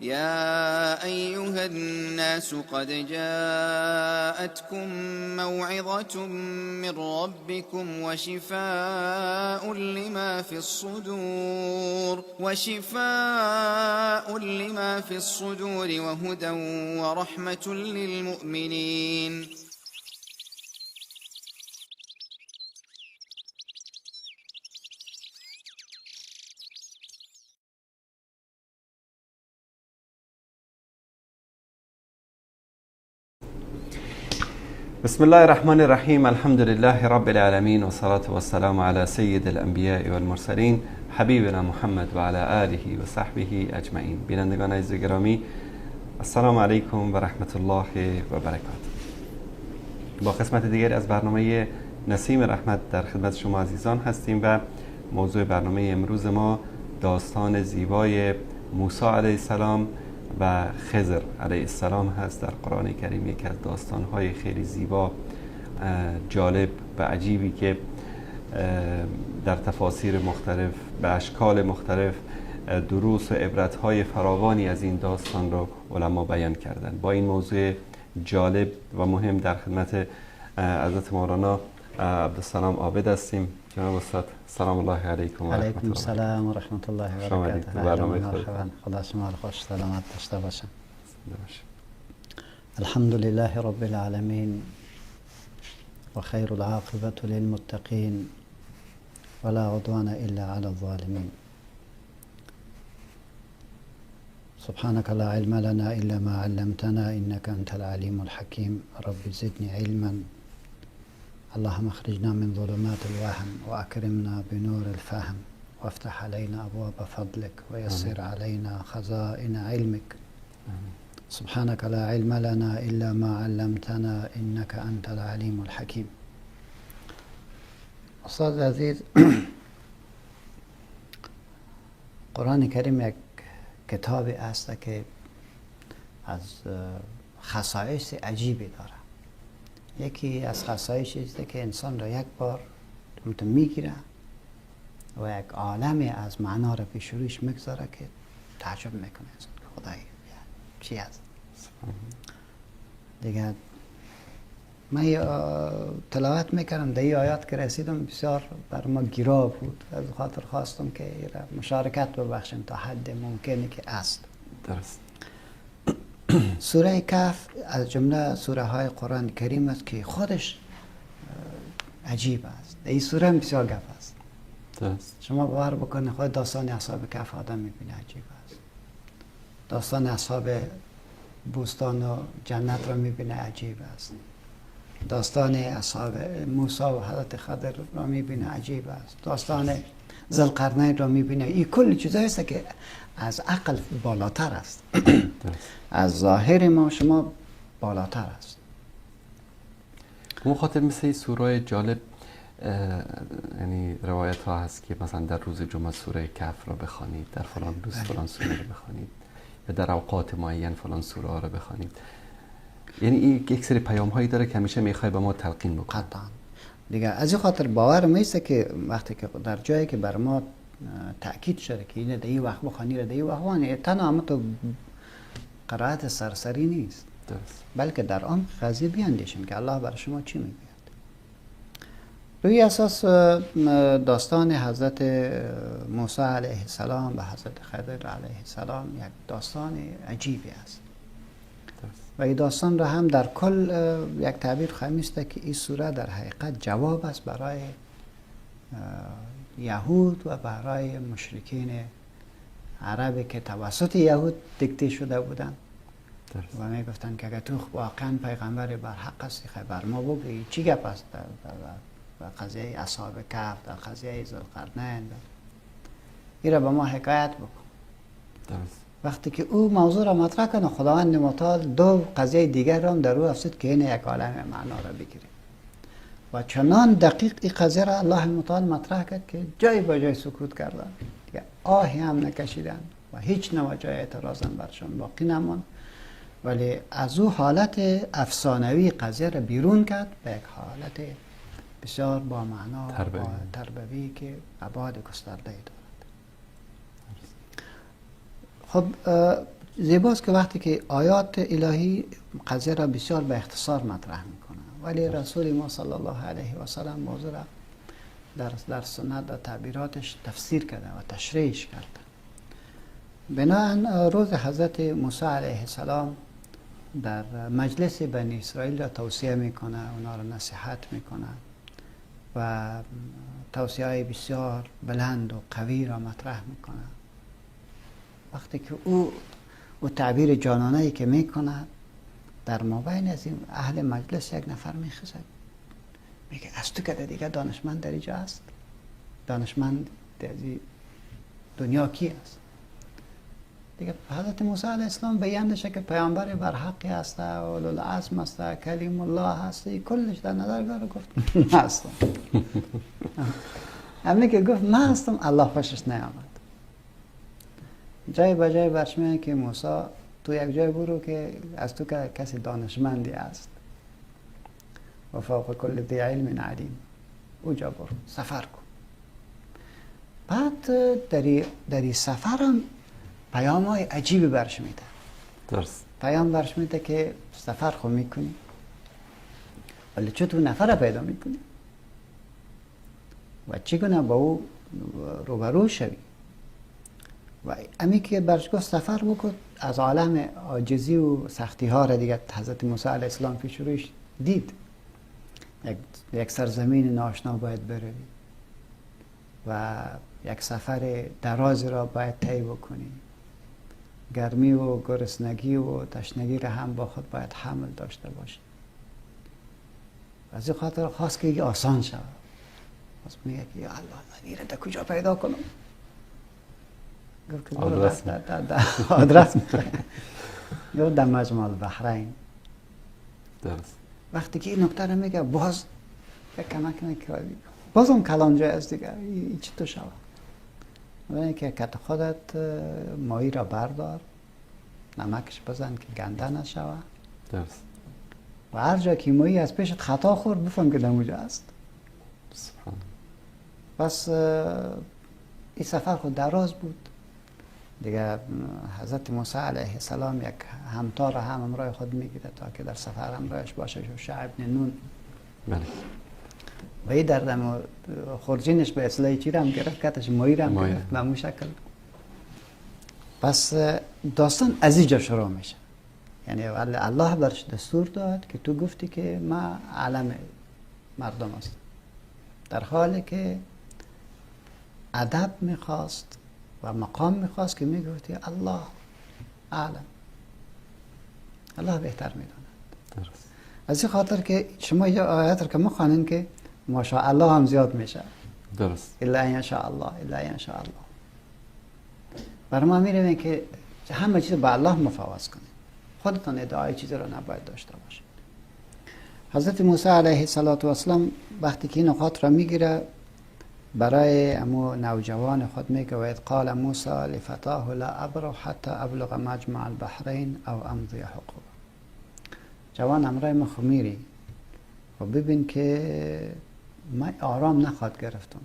يا أيها الناس قد جاءتكم موعظة من ربكم وشفاء لما في الصدور وهدى ورحمة للمؤمنين. بسم الله الرحمن الرحیم. الحمد لله رب العالمین و صلاة و السلام علی سید الانبیاء والمرسلین حبیبنا محمد و علی آله و صحبه اجمعین. بینندگان عزیز گرامی، السلام علیکم و رحمت الله و برکاته. با قسمت دیگر از برنامه نسیم رحمت در خدمت شما عزیزان هستیم و موضوع برنامه امروز ما داستان زیبای موسی علیه السلام و خضر علیه السلام هست. در قرآن کریم یکی از داستان‌های خیلی زیبا، جالب و عجیبی که در تفاسیر مختلف به اشکال مختلف دروس و عبرت‌های فراوانی از این داستان رو علما بیان کردند. با این موضوع جالب و مهم در خدمت حضرت مولانا عبدالسلام عابد هستیم. جناب استاد، سلام الله علیکم و رحمت الله. علیکم السلام و رحمت الله و برکاته. خدا شما رو خوش سلامت داشته باشه. الحمد لله رب العالمین و خیر العاقبة للمتقین ولا عدوان الا علی الظالمین. سبحانك لا علم لنا الا ما علمتنا انك انت العلیم الحکیم. رب زدنی علما. اللهم اخرجنا من ظلمات الوهم وأكرمنا بنور الفهم وافتح علينا أبواب فضلك ويسر علينا خزائن علمك. سبحانك لا علم لنا إلا ما علمتنا إنك أنت العليم الحكيم. استاد عزیز، قرآن کریم یک کتابی است که از خصایص عجیبی داره. یکی از خصایص است که انسان را یک بار میگیره و یک عالمی از معنا را پیش رویش میگذاره که تعجب میکنه انسان که خدای چی هست. دیگه من تلاوت میکردم، در این آیات که رسیدم بسیار بر ما گیرا بود، از خاطر خواستم که مشارکت ببخشیم تا حد ممکنی که است. درست. سوره کهف از جمله سوره های قرآن کریم است که خودش عجیب است. این سوره هم بسیار گپ است. درست. شما باور بکنید خود داستان اصحاب کهف آدم میبینه عجیب است. داستان اصحاب بوستان و جنت را میبینه عجیب است. داستان اصحاب موسی و حضرت خضر را میبینه عجیب است. داستان ذوالقرنین را میبینه. این کل چیزایی است که از عقل بالاتر است. از ظاهر ما شما بالاتر است. اون خاطر مثل سوره جالب، یعنی روایت ها هست که مثلا در روز جمعه سوره کهف را بخوانید، در فلان روز فلان سوره را بخوانید، یا در اوقات معین فلان سوره را بخوانید. یعنی این یک سری پیام هایی داره که همیشه میخوای به ما تلقین بکنه. قطعا. دیگه از این خاطر باور میسته که وقتی که در جایی که بر ما تأکید شده که اینه در این وقت بخوانی، در این وقت بخوانی، تنها هم تو قرائت سرسری نیست. درست. بلکه در آن قضیه بیاندیشیم که الله بر شما چی میگوید. روی اساس داستان حضرت موسی علیه السلام و حضرت خضر علیه السلام یک داستان عجیبی است. درست. و این داستان را هم در کل یک تعبیر خواهیم است که این سوره در حقیقت جواب است برای یهود و برای مشرکین عربی که توسط یهود دیکته شده بودند و میگفتند که اگر تو واقعا پیغمبر بر حق هستی خیلی بر ما بگویی چی گپ است در قضیه اصحاب کهف، در قضیه ذوالقرنین، این را به ما حکایت بکن. درست. وقتی که او موضوع را مطرح کنه، خداوند متعال دو قضیه دیگر را هم در او افزود که این یک عالم معنا را بگیره و چنان دقیق این قضیه را الله متعال مطرح کرد که جای با جای سکوت کردن، دیگه آهی هم نکشیدن و هیچ نوع جای اعتراض هم برشان باقی نماند. ولی از او حالت افسانوی قضیه را بیرون کرد به یک حالت بسیار با معنا و تربوی که ابعاد گسترده دارد. خب زیباست که وقتی که آیات الهی قضیه را بسیار به اختصار مطرح میکنه، ولی رسول ما صلی الله علیه و سلم موضوع را در سنت در تعبیراتش تفسیر کرده و تشریحش کرده. بناءً روز حضرت موسی علیه السلام در مجلس بنی اسرائیل را توصیه میکنه، اونا را نصیحت میکنه و توصیه های بسیار بلند و قوی را مطرح میکنه. وقتی که او تعبیر جانانه ای که میکنه، در مابین از این اهل مجلس یک نفر میخزد، میگه از تو که دیگه دانشمند در اینجا است، دانشمند در دنیا کی است؟ دیگه حضرت موسی علیه السلام بیان نشه که پیامبر بر حقی است، اولوالعزم است، کلیم الله هست، کلش در نظر گرفت، گفت من هستم. همین که گفت من هستم، الله خوشش نیامد. جای به جای برش میگه که موسی تو یک جای برو که از تو که کسی دانشمندی است و فوق کل ذی علم علیم، اوجا برو سفر کن. بعد در این سفرم پیام های عجیبی برش میده. درست. پیام برش میده که سفر خو میکنی، ولی چطور نفر پیدا میکنی و چگونه با او روبرو شوی. و امی که برش گفت سفر بکن، از عالم عاجزی و سختی ها را دیگه حضرت موسی علیه السلام پیش رویش دید. یک سرزمین ناشنا باید بروی و یک سفر دراز را باید طی بکنی، گرمی و گرسنگی و تشنگی را هم با خود باید حمل داشته باشی. از این خاطر خواست که آسان شود. خواست میگه که یا الله، من این را در کجا پیدا کنم؟ گفت که آدرس آدرس میخوای. گفت در مجمع البحرین. درست. وقتی که این نکته رو میگه، باز یک کمک نکردی، باز هم کلان جای است دیگه، این چی تو شود؟ و که کت خودت ماهی را بردار، نمکش بزن که گنده نشود. درست. و هر جا که ماهی از پیشت خطا خورد، بفهم که در است. سبحان. پس این سفر خود دراز بود دیگه. حضرت موسی علیه السلام یک همتا را هم همراه خود میگیره تا که در سفر همراهش باشه، شعیب ابن نون. بله. و این در دم خورجینش به اصلاحی چی رم گرفت، کتش ماهی رم گرفت به همون شکل. پس داستان از اینجا شروع میشه. یعنی الله برش دستور داد که تو گفتی که ما علم مردم هستم، در حالی که ادب میخواست و مقام میخواست که میگفتی الله اعلم، الله بهتر میداند. درست. از این خاطر که شما یه آیات رو که میخوانین که ماشاءالله هم زیاد میشه. درست. الا ان شاء الله، الا ان شاء الله. برای ما میریم که همه چیز با الله مفاوض کنید، خودتان ادعای چیزی رو نباید داشته باشید. حضرت موسی علیه السلام وقتی که این نقاط را میگیره، برای امو نوجوان خود میگه و قال موسی لفتاه لا ابرح حتی ابلغ مجمع البحرین او امضی حقوبا. جوان امرای ما خو میری و ببین که من آرام نخواد گرفتم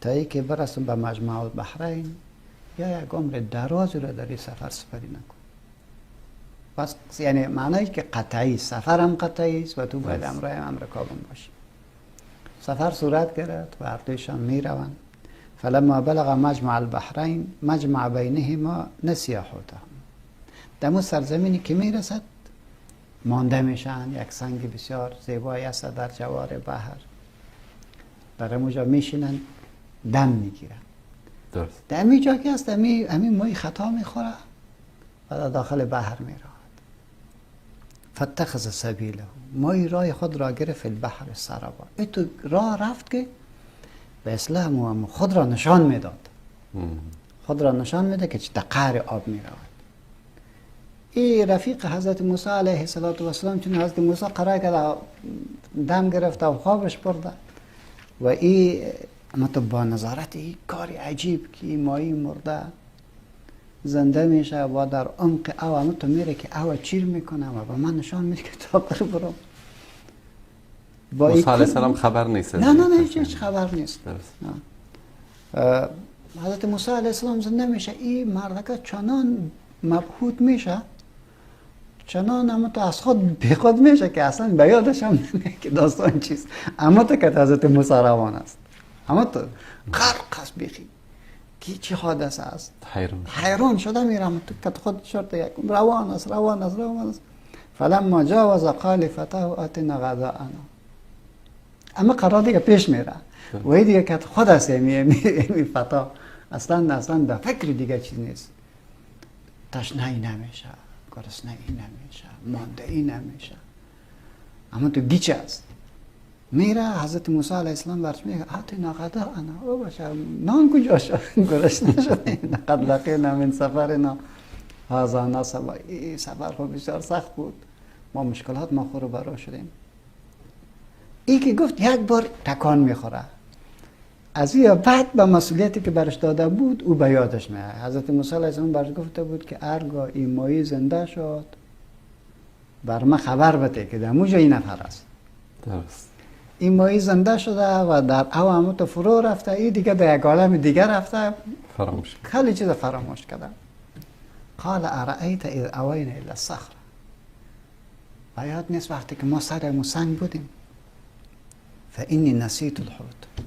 تا ای که برسم به مجمع البحرین یا یک عمر درازی رو در این سفر سپری نکن. پس یعنی معنی که قطعی سفرم قطعی است و تو باید امرای امر کابم باشی. سفر صورت گرفت و هر دویشان می روند. فلما بلغ مجمع البحرین مجمع بینهما نسیا حوتهما. در سرزمینی که می رسد مانده میشن، یک سنگ بسیار زیبایی است در جوار بحر، در اونجا میشینن دم میگیرن. درست. در همین جا که هست همین ماهی خطا میخوره و در داخل بحر میرود. فاتخذ سبیله، ماهی راه خود را گرفت البحر سرابا. ای تو راه رفت که به اصلاح خود را نشان میداد، خود را نشان میده که در قعر آب میرود. ای رفیق حضرت موسی علیه السلام، چون حضرت موسی قرار کرده دم گرفته و خوابش برده و ای اما تو با نظارت ای کاری عجیب که ای ماهی مرده زنده میشه و در عمق او اما تو میره که او چیر میکنه و به من نشان میده که تا قرب برو. موسی علیه السلام خبر نیست. نه نه نه هیچ خبر نیست. حضرت موسی علیه السلام زنده میشه. ای مردکه چنان مبهوت میشه، چنان اما تو از خود بی خود میشه که اصلا به یادش هم نمیاد که داستان چیست. اما تو که حضرت موسی روان است، اما تو غرق است بیخی که چی حادثه است، حیران شده میرم تو که خود شرط یک روان است روان است روان است. فلما جاوز قال فتاه آتنا غذاءنا. اما قرار دیگه پیش میره و این دیگه که خود است، می فتا اصلا در فکر دیگه چیز نیست. تشنه ای نمیشه، گرسنه ای نمیشه، مانده ای نمیشه، اما تو گیچ است. میره حضرت موسی علیه السلام برش میگه آتنا غذاءنا، او باشه نان کجا شد، گرسنه شده، لقد لقینا من سفرنا هذا نصبا. این سفر خب بسیار سخت بود، ما مشکلات ما خور برا شدیم. ای که گفت یک بار تکان میخوره، از این بعد به مسئولیتی که برش داده بود او به یادش میاد. حضرت موسی علیه السلام برش گفته بود که ارگاه این ماهی زنده شد بر من خبر بده که در موجه این نفر است. درست. این ماهی زنده شده و در او هم تو فرو رفته، این دیگه در یک عالم دیگه رفته، فراموش خیلی چیز فراموش کرده. قال ارأیت اذ اوینا الی الصخره. و یاد نیست وقتی که ما سر سنگ بودیم، فانی نسیت الحوت،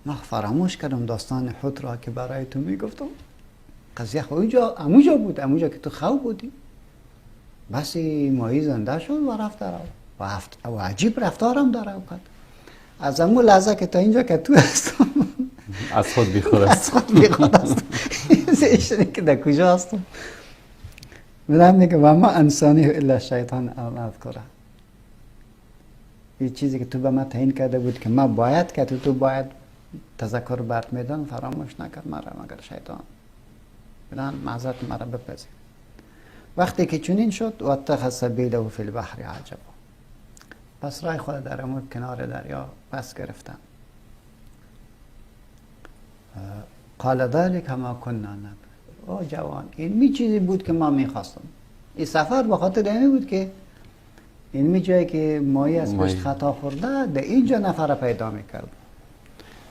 ما فراموش کردم داستان حوت را که برای تو میگفتم. قضیه خب اونجا اموجا بود، اموجا که تو خواب بودی. بس ماهی زنده شد و رفت در و عجیب رفتارم داره اوقات. از امو لحظه که تا اینجا که تو هستم از خود بیخود است، از خود بیخود است. که در کجا هستم؟ میدم میگه و ما انسانی الا شیطان ان اذکره. این چیزی که تو به من تعیین کرده بود که ما باید که تو باید تذکر برت میدن، فراموش نکرد مرا مگر شیطان. بدن معذرت مرا بپذیر. وقتی که چنین شد و اتخذ سبیله فی البحر عجبا، پس رای خود در امور کنار دریا پس گرفتن. قال ذلك ما كنا نبغي. او جوان، این می چیزی بود که ما میخواستم. این سفر به خاطر این بود که این می جایی که ماهی از پشت خطا خورده در اینجا نفر پیدا میکرد.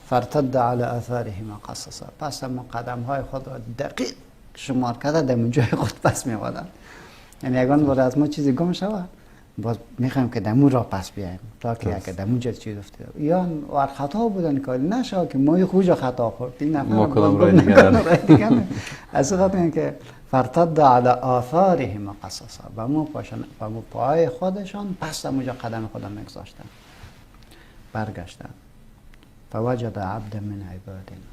فرتد علی آثارهما قصصا. پس ما قدم های خود را دقیق شمار کرده در جای خود پس میوادن. یعنی یگان بار از ما چیزی گم شود باز میخوایم که دمون را پس بیایم تا که اگه دمون جا چیز افتاده یا ور خطا بودن که نشه که ما خوجا خطا خورد این نفر ما کدام راه دیگه. از خاطر که فرتد علی آثارهما قصصا، و مو پاشان و مو پای خودشان پس دمونجا قدم خودم میگذاشتن برگشتن. فوجد عبدا من عبادنا،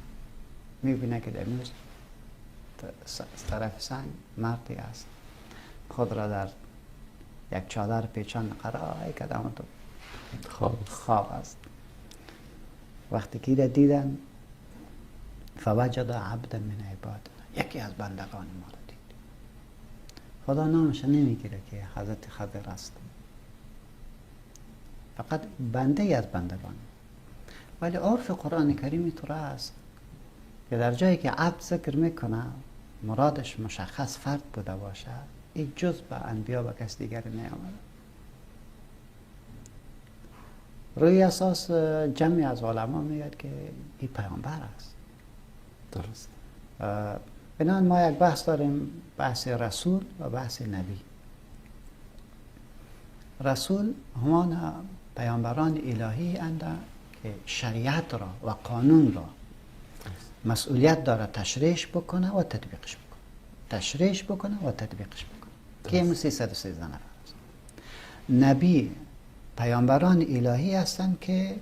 میبینه که در طرف سنگ مردی است، خود را در یک چادر پیچان قرار کردم تو خواب است. وقتی که را دیدن فوجد عبدا من عبادنا، یکی از بندگان ما را دید. خدا نامش نمیگیره که حضرت خضر است، فقط بنده ای از بندگان. ولی عرف قرآن کریم طور است که در جایی که عبد ذکر میکنه مرادش مشخص فرد بوده باشه، این جز به انبیا و کس دیگری نیامده. روی اساس جمعی از علما میگه که این پیامبر است. درست. بنابراین ما یک بحث داریم، بحث رسول و بحث نبی. رسول همان پیامبران الهی اند که شریعت را و قانون را مسئولیت داره تشریح بکنه و تطبیقش بکنه، تشریح بکنه و تطبیقش بکنه که این 313 نفر است. نبی پیامبران الهی هستند که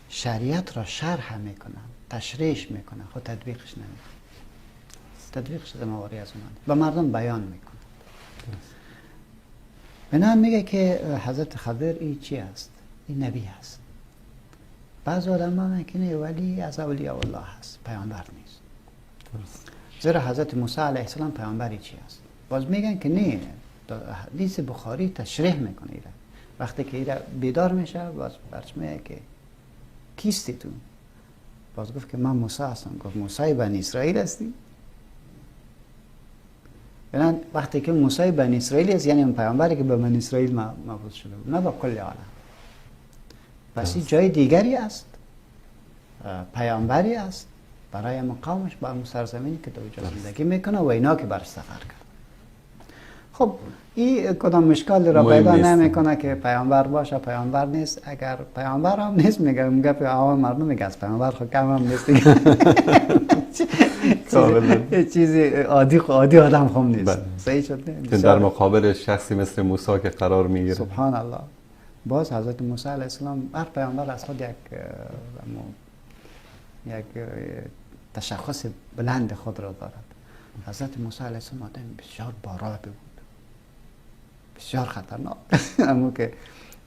شریعت را شرح میکنن، تشریح میکنن، خود تطبیقش نمیکنن. تطبیقش ذمه‌واری از اونها به مردم بیان میکنن. بنابراین میگه که حضرت خضر این چی است؟ این نبی است. بعض علما میگن ولی از اولیاء الله هست، پیامبر نیست. درست. زیرا حضرت موسی علیه السلام پیامبری چی است؟ باز میگن که نه، حدیث بخاری تشریح میکنه ایره. وقتی که ایره بیدار میشه باز برش میگه که کیستی تو؟ باز گفت که من موسی هستم. گفت موسی بنی اسرائیل هستی؟ بنابراین وقتی که موسی بنی اسرائیل است، یعنی اون پیامبری که به بنی اسرائیل مبعوث شده بود، نه به کل عالم. پس این جای دیگری است، پیامبری است برای مقامش با اون سرزمینی که در اونجا زندگی میکنه و اینا که برش سفر کرد. خب این کدام مشکل را پیدا نمیکنه که پیامبر باشه پیامبر نیست. اگر پیامبر هم نیست میگه گپ عوام مردم میگه از پیامبر خب کم هم نیست دیگه. چیزی عادی آدم هم نیست. صحیح شد نه؟ در مقابل شخصی مثل موسی که قرار میگیره. سبحان الله. باز حضرت موسی علیه السلام هر پیامبر از خود یک تشخص بلند خود را دارد. حضرت موسی علیه السلام آدم بسیار بارابه بود، بسیار خطرناک، اما که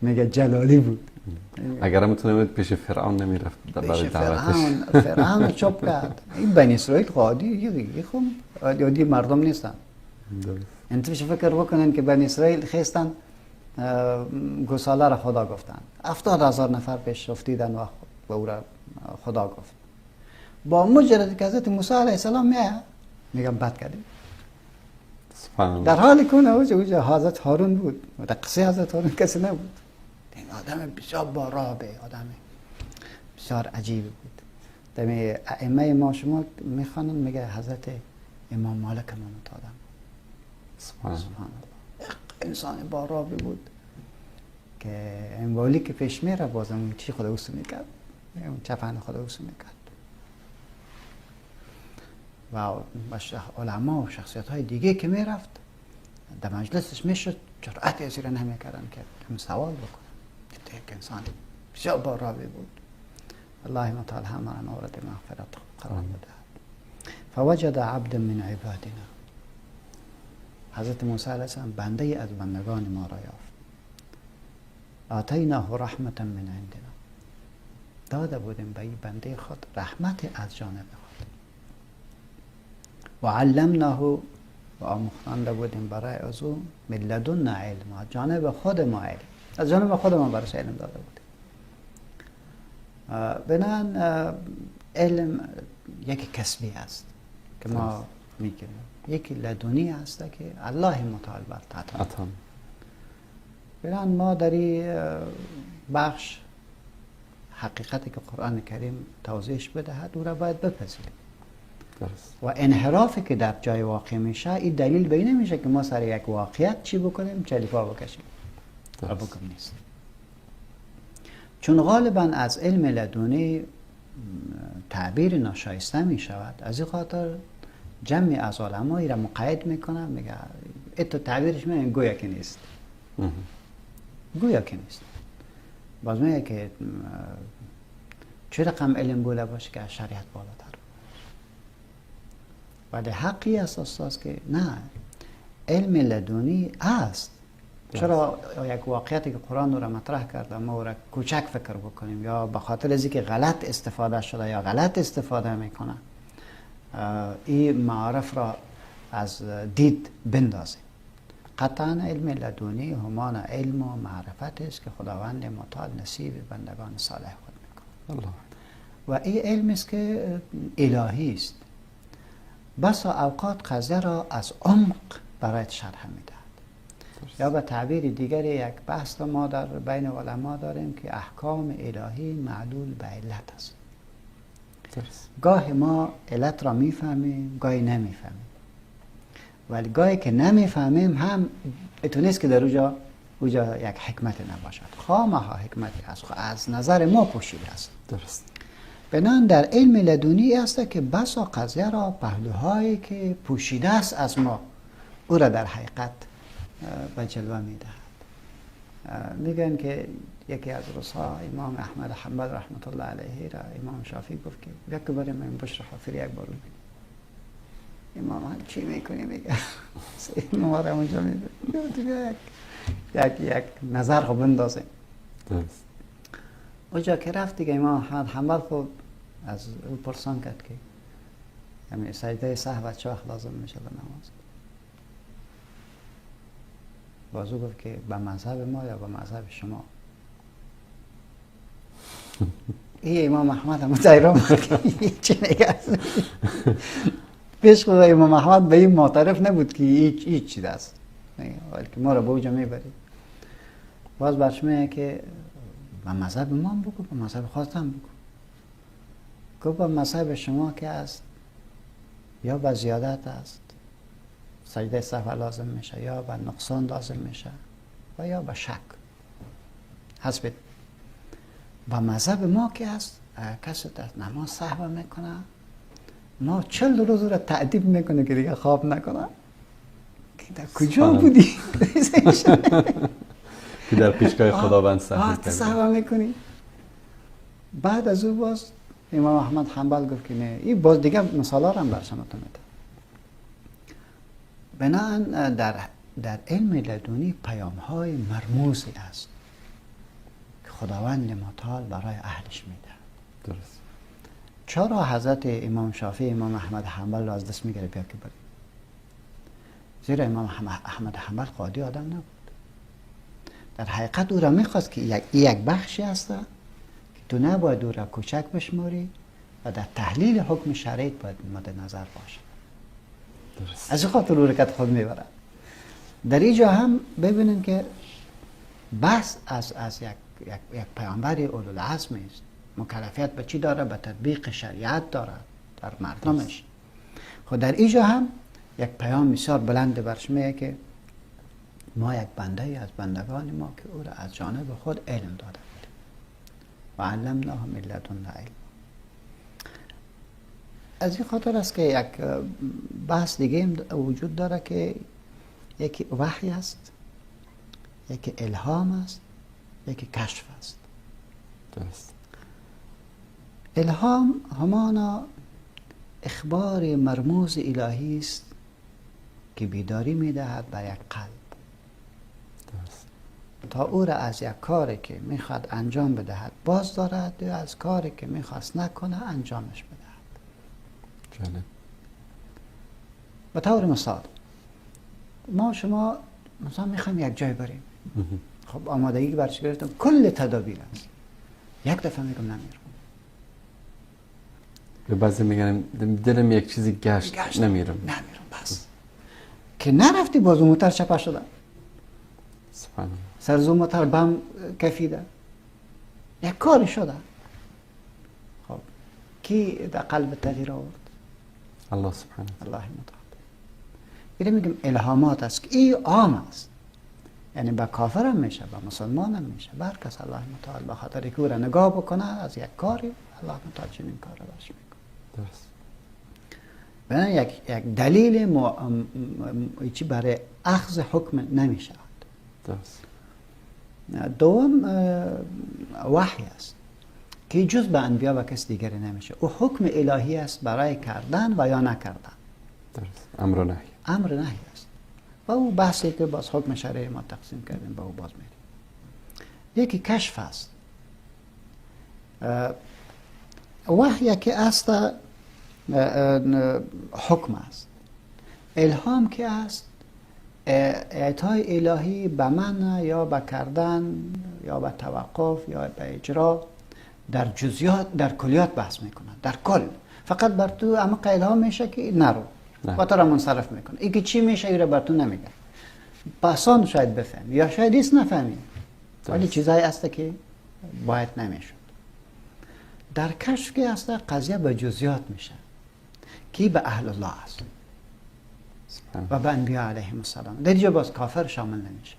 میگه جلالی بود. اگر هم میتونه پیش فرعون نمیرفت برای دعوتش. فرعون چپ کرد. این بنی اسرائیل عادی خب عادی مردم نیستن. انت فکر بکنن که بنی اسرائیل خیستن گوساله را خدا گفتن، 70,000 نفر پیش افتیدن و به او را خدا گفت. با مجرد که حضرت موسی علیه السلام میاد میگم بد کردیم. در حال که اونجا حضرت هارون بود و در قصه حضرت هارون کسی نبود. این آدم بسیار بارابه، آدم بسیار عجیب بود. دمی ائمه ما شما میخوانن میگه حضرت امام مالک ما آدم سبحان الله انسان بارابه بود که اموالی که پیش میره بازم چی خدا اوسو میکرد، اون چپن خدا اوسو میکرد. و علما و شخصیت های دیگه که میرفت در مجلسش میشد جرأت از را نمیکردن که هم سوال بکنن. یک انسان بسیار باراوی بود. الله متعال همه را مورد مغفرت قرار بدهد. فوجد عبدا من عبادنا. حضرت موسی علیه السلام بنده از بندگان ما را یافت. آتیناه رحمتا من عندنا. داده بودیم به این بنده خود رحمت از جانب خود. و علمناه و آموختانده بودیم برای از او من لدنا علم، از جانب خود ما علم، از جانب خود ما برایش علم داده بودیم. بنابراین علم یک کسبی است که ما میگیریم، یکی لدنی است که الله متعال بر عطا. بنابراین ما در این بخش حقیقتی که قرآن کریم توضیحش بدهد او را باید بپذیریم. و انحرافی که در جای واقع میشه این دلیل به این نمیشه که ما سر یک واقعیت چی بکنیم، چلیپا بکشیم. بکن نیست. چون غالبا از علم لدنی تعبیر ناشایسته می شود، از این خاطر جمعی از علمایی را مقید میکنه، میگه اتو تعبیرش میگه گویا که نیست. گویا که نیست. باز میگه که چه رقم علم بوده باشه که از شریعت بالاتر. ولی حقی است استاد که نه، علم لدنی است. چرا یک واقعیتی که قرآن را مطرح کرده ما را کوچک فکر بکنیم یا به خاطر از اینکه غلط استفاده شده یا غلط استفاده میکنه این معارف را از دید بندازیم؟ قطعا علم لدنی همان علم و معرفت است که خداوند متعال نصیب بندگان صالح خود میکنه. و این علم است که الهی است. بسا اوقات قضیه را از عمق برایت شرح میدهد. یا به تعبیر دیگری یک بحث ما در بین علما داریم که احکام الهی معلول به علت است. گاه ما علت را میفهمیم، گاهی نمیفهمیم. ولی گاهی که نمیفهمیم هم اتو نیست که در اوجا یک حکمت نباشد. خامخا حکمت از نظر ما پوشیده است. درست. بنابراین در علم لدنی است که بسا قضیه را پهلوهایی که پوشیده است از ما او را در حقیقت به جلوه میدهد. میگن که یکی از روزها امام احمد حنبل رحمت الله علیه را امام شافعی گفت که بیا که بریم این بشر حافری یک بار ببینیم. امام هم چی میکنی؟ میگه ما را اونجا میبینیم یک نظر خب بندازیم. درست. اونجا که رفت دیگه امام احمد حنبل خب از او پرسان کرد که یعنی سجده سهو چه وقت لازم میشه به نماز؟ بازو گفت که به مذهب ما یا به مذهب شما؟ ای امام احمد هم تایران چی میگه؟ پیش خود امام احمد به این معترف نبود که هیچ چیز است، بلکه ما را به اوجا میبرید. باز برش میگه که به مذهب ما هم بگو، به مذهب خودت هم بگو. گفت به مذهب شما که است یا به زیادت است سجده سهو لازم میشه، یا به نقصان لازم میشه و یا به شک. حسب با مذهب ما که هست، کسی در نماز سهو میکنه، ما 40 روز رو تعذیب میکنه که دیگه خواب نکنه. که در کجا بودی؟ که در پیشگاه خداوند سهو میکنی. بعد از او باز امام احمد حنبل گفت که نه، این باز دیگه مثالا رو هم بر شما میده. بناهن در علم لدنی پیام های مرموزی است که خداوند متعال برای اهلش میده. درست. چرا حضرت امام شافعی امام احمد حنبل رو از دست میگیره بیا که بریم؟ زیرا امام احمد حنبل قاضی آدم نبود. در حقیقت او را میخواست که یک بخشی هست که تو نباید او را کوچک بشماری و در تحلیل حکم شرعی باید مد نظر باشه. درست. از خاطر او رکت خود میبره. در اینجا هم ببینیم که بحث از یک پیامبر اولوالعزم است. مکلفیت به چی داره؟ به تطبیق شریعت داره در مردمش. خب در اینجا هم یک پیام بسیار بلند برش میگه که ما یک بنده ای از بندگان ما که او را از جانب خود علم داده بودیم و علمناه من لدنا علم. از این خاطر است که یک بحث دیگه وجود داره که یکی وحی است، یکی الهام است، یکی کشف است. درست. الهام همانا اخبار مرموز الهی است که بیداری میدهد بر یک قلب. درست. تا او را از یک کاری که میخواد انجام بدهد باز دارد یا از کاری که میخواست نکنه انجامش بدهد. جالب. به طور مثال ما شما مثلا میخوایم یک جای بریم، خب آمادگی برش گرفتم، کل تدابیر است، یک دفعه میگم نمیرم. به بعضی میگن دلم یک چیزی گشت نمیرم. بس که نرفتی باز موتر چپه شده، سبحان الله، سر زو موتر بم کفیده، یک کاری شده. خب کی در قلب تغییر آورد؟ الله سبحانه، الله متعال. اینو میگم الهامات است که این عام است، یعنی به کافر هم میشه، به مسلمان هم میشه، بر کس الله متعال به خاطر که او را نگاه بکنه از یک کاری الله متعال چنین کار را برش میکنه. درست. بنا یک دلیل چی برای اخذ حکم نمیشه. درست. دوم وحی است که جز به انبیا و کس دیگری نمیشه. او حکم الهی است برای کردن و یا نکردن. درست. امر و نهی. امر نهی است. و او بحثی که باز حکم شرعی ما تقسیم کردیم با او باز میریم. یکی کشف است. وحی که است حکم است. الهام که است اعطای الهی به من یا به کردن یا به توقف یا به اجرا در جزئیات، در کلیات بحث میکنه، در کل. فقط بر تو عمق الهام میشه که نرو و تو را منصرف میکنه. این که چی میشه این را بر تو نمیگه. پسان شاید بفهمی یا شاید ایست نفهمی، ولی چیزایی هست که باید نمیشد. در کشف که هست قضیه به جزئیات میشه که به اهل الله است و به انبیا علیهم السلام. در اینجا باز کافر شامل نمیشه.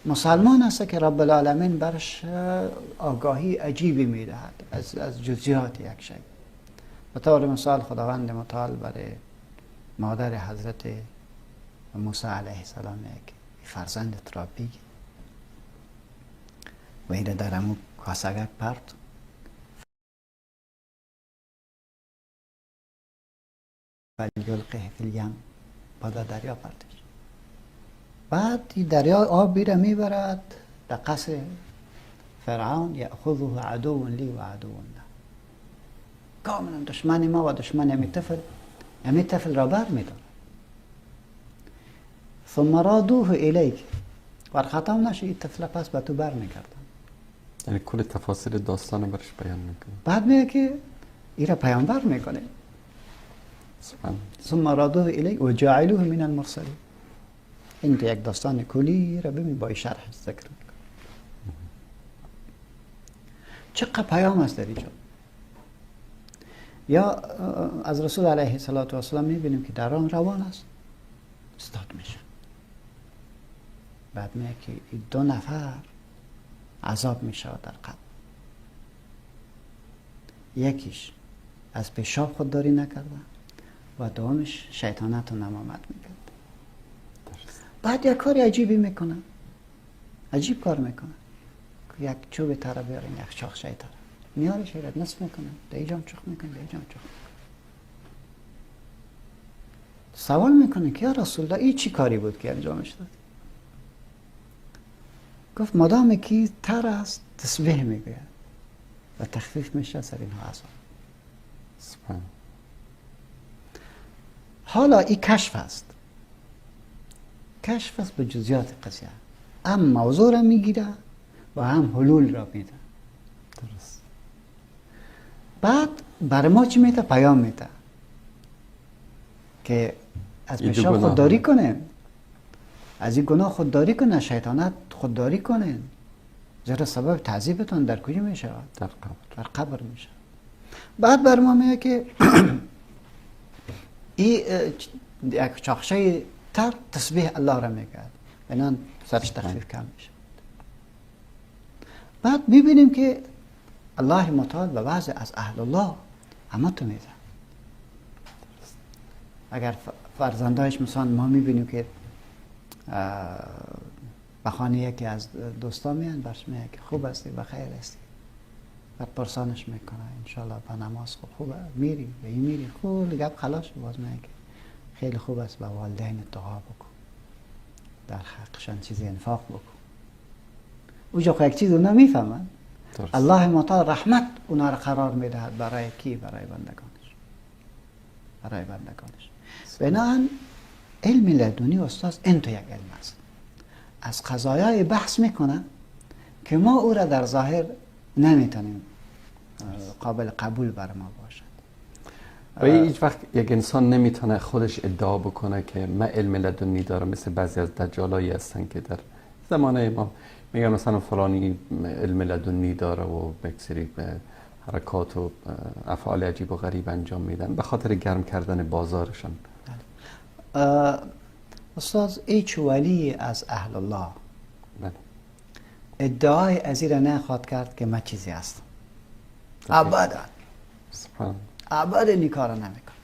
مسلمان است که رب العالمین برش آگاهی عجیبی میدهد از جزئیات یک شی. به طور مثال خداوند متعال برای مادر حضرت موسی علیه السلام یک فرزندت را بگیر و ایره در امو کاسگک پرت، فلیلقه فی الیم، بعد دریا پرتش. بعد دریا آب بیره میبرد در قصر فرعون، یأخذه عدو لی و عدو له، کاملا دشمن ما و دشمن امی طفل را بر میدارد. ثم رادوه الیک، ور ختم نشه این طفل پس به تو بر میگردن. یعنی کل تفاصیل داستان برش بیان میکنه. بعد میگه که این را پیامبر میکنه. ثم رادوه الیک و جعلوه من المرسلین. این یک داستان کلی را ببین با شرح ذکر میکنه. چقدر پیام است در اینجا. یا از رسول علیه الصلاة والسلام میبینیم که در آن روان است، استاد میشه. بعد میگه که این دو نفر عذاب میشه در قبر، یکیش از پیشاب خودداری نکرده و دومش شیطانت و نمامت میکرد. بعد یک کار عجیبی میکنه، عجیب کار میکنه، یک چوب تره بیارین، یک چاخ شیطانه میاره، شیرت نصف میکنه، در اینجام چخ میکنه، در اینجام چخ میکنه. سوال میکنه که یا رسول الله این چی کاری بود که انجامش داد؟ گفت مادام که تر است تسبیح میگوید و تخفیف میشه سر اینها عذاب. حالا این کشف است، کشف است به جزئیات قضیه، هم موضوع را میگیره و هم حلول را میده. درست. بعد برای ما چی میده؟ پیام میده که از پیشاب خودداری کنیم، از این گناه خودداری کنه، شیطانت خودداری کنین، زیرا سبب تعذیبتان در کجا می شود؟ در قبر. در قبر می شود. بعد بر ما میگه که این یک چاخشه تر تسبیح الله را میگه، بنان سرش تخفیف کم میشه. بعد میبینیم که الله متعال به بعضی از اهل الله اما تو میده. اگر فرزندایش مثلا ما میبینیم که به خانه یکی از دوستا میان، برش میگه که خوب هستی، بخیر هستی، بعد پرسانش میکنه انشالله به نماز خوب میری به این میری، خوب گپ خلاص. باز میگه که خیلی خوب است، به والدین دعا بکن، در حقشان چیزی انفاق بکن. اوجا خو یک چیز اونا میفهمن. الله متعال رحمت اونا را قرار میدهد برای کی؟ برای بندگانش، برای بندگانش. بنابراین علم لدنی استاد این تو یک علم است، از قضایای بحث میکنه که ما او را در ظاهر نمیتونیم قابل قبول بر ما باشد. و هیچ وقت یک انسان نمیتونه خودش ادعا بکنه که من علم لدنی دارم، مثل بعضی از دجالایی هستن که در زمانه ما میگن مثلا فلانی علم لدنی داره و یک سری حرکات و افعال عجیب و غریب انجام میدن به خاطر گرم کردن بازارشان. استاد هیچ ولی از اهل الله ادعای از این را نخواهد کرد که من چیزی هستم. ابدا ابدا این کار را نمیکنه،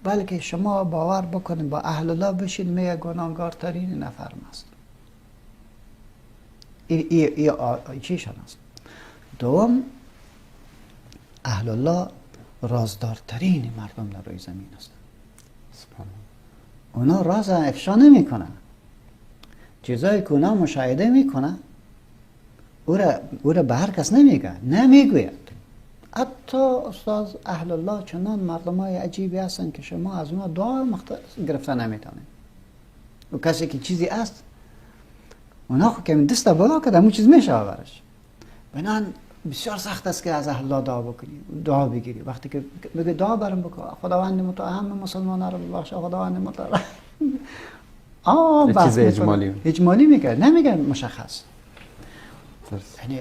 بلکه شما باور بکنید با اهل الله بشین، میگه گناهکارترین نفر است. این چیشان است. دوم، اهل الله رازدارترین مردم در روی زمین هستند. اونا راز افشا نمیکنن، چیزایی که اونا مشاهده میکنن او را به هر کس نمیگه، نمیگوید. حتی استاد اهل الله چنان مردم های عجیبی هستن که شما از اونا دعا گرفته نمیتونید. و کسی که چیزی است اونا خب که دست بالا کرد همون چیز میشه برش. بنابراین بسیار سخت است که از اهل الله دعا بکنی، دعا بگیری. وقتی که بگه دعا برم بکن، خداوند متعال همه مسلمان‌ها رو ببخشه، خداوند متعال چیز اجمالی اجمالی میگه، نمیگه مشخص. یعنی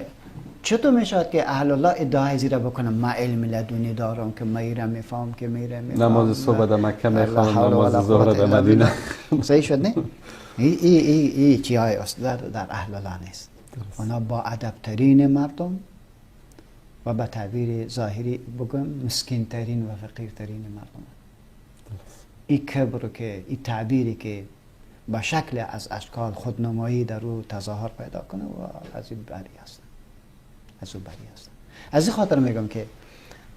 چطور میشد که اهل الله ادعای زیرا بکنم من علم لدنی دارم که میرم میفهم که میرم نماز صبح در مکه میخوام، نماز ظهر در مدینه. صحیح شد نه؟ ای ای ای ای چیای است در اهل الله نیست. اونا با ادب ترین مردم و به تعبیر ظاهری بگم مسکین ترین و فقیر ترین مردم. این کبر که این تعبیری که به شکل از اشکال خودنمایی در او تظاهر پیدا کنه و از این بری هستن، از او بری هستن. از این خاطر میگم که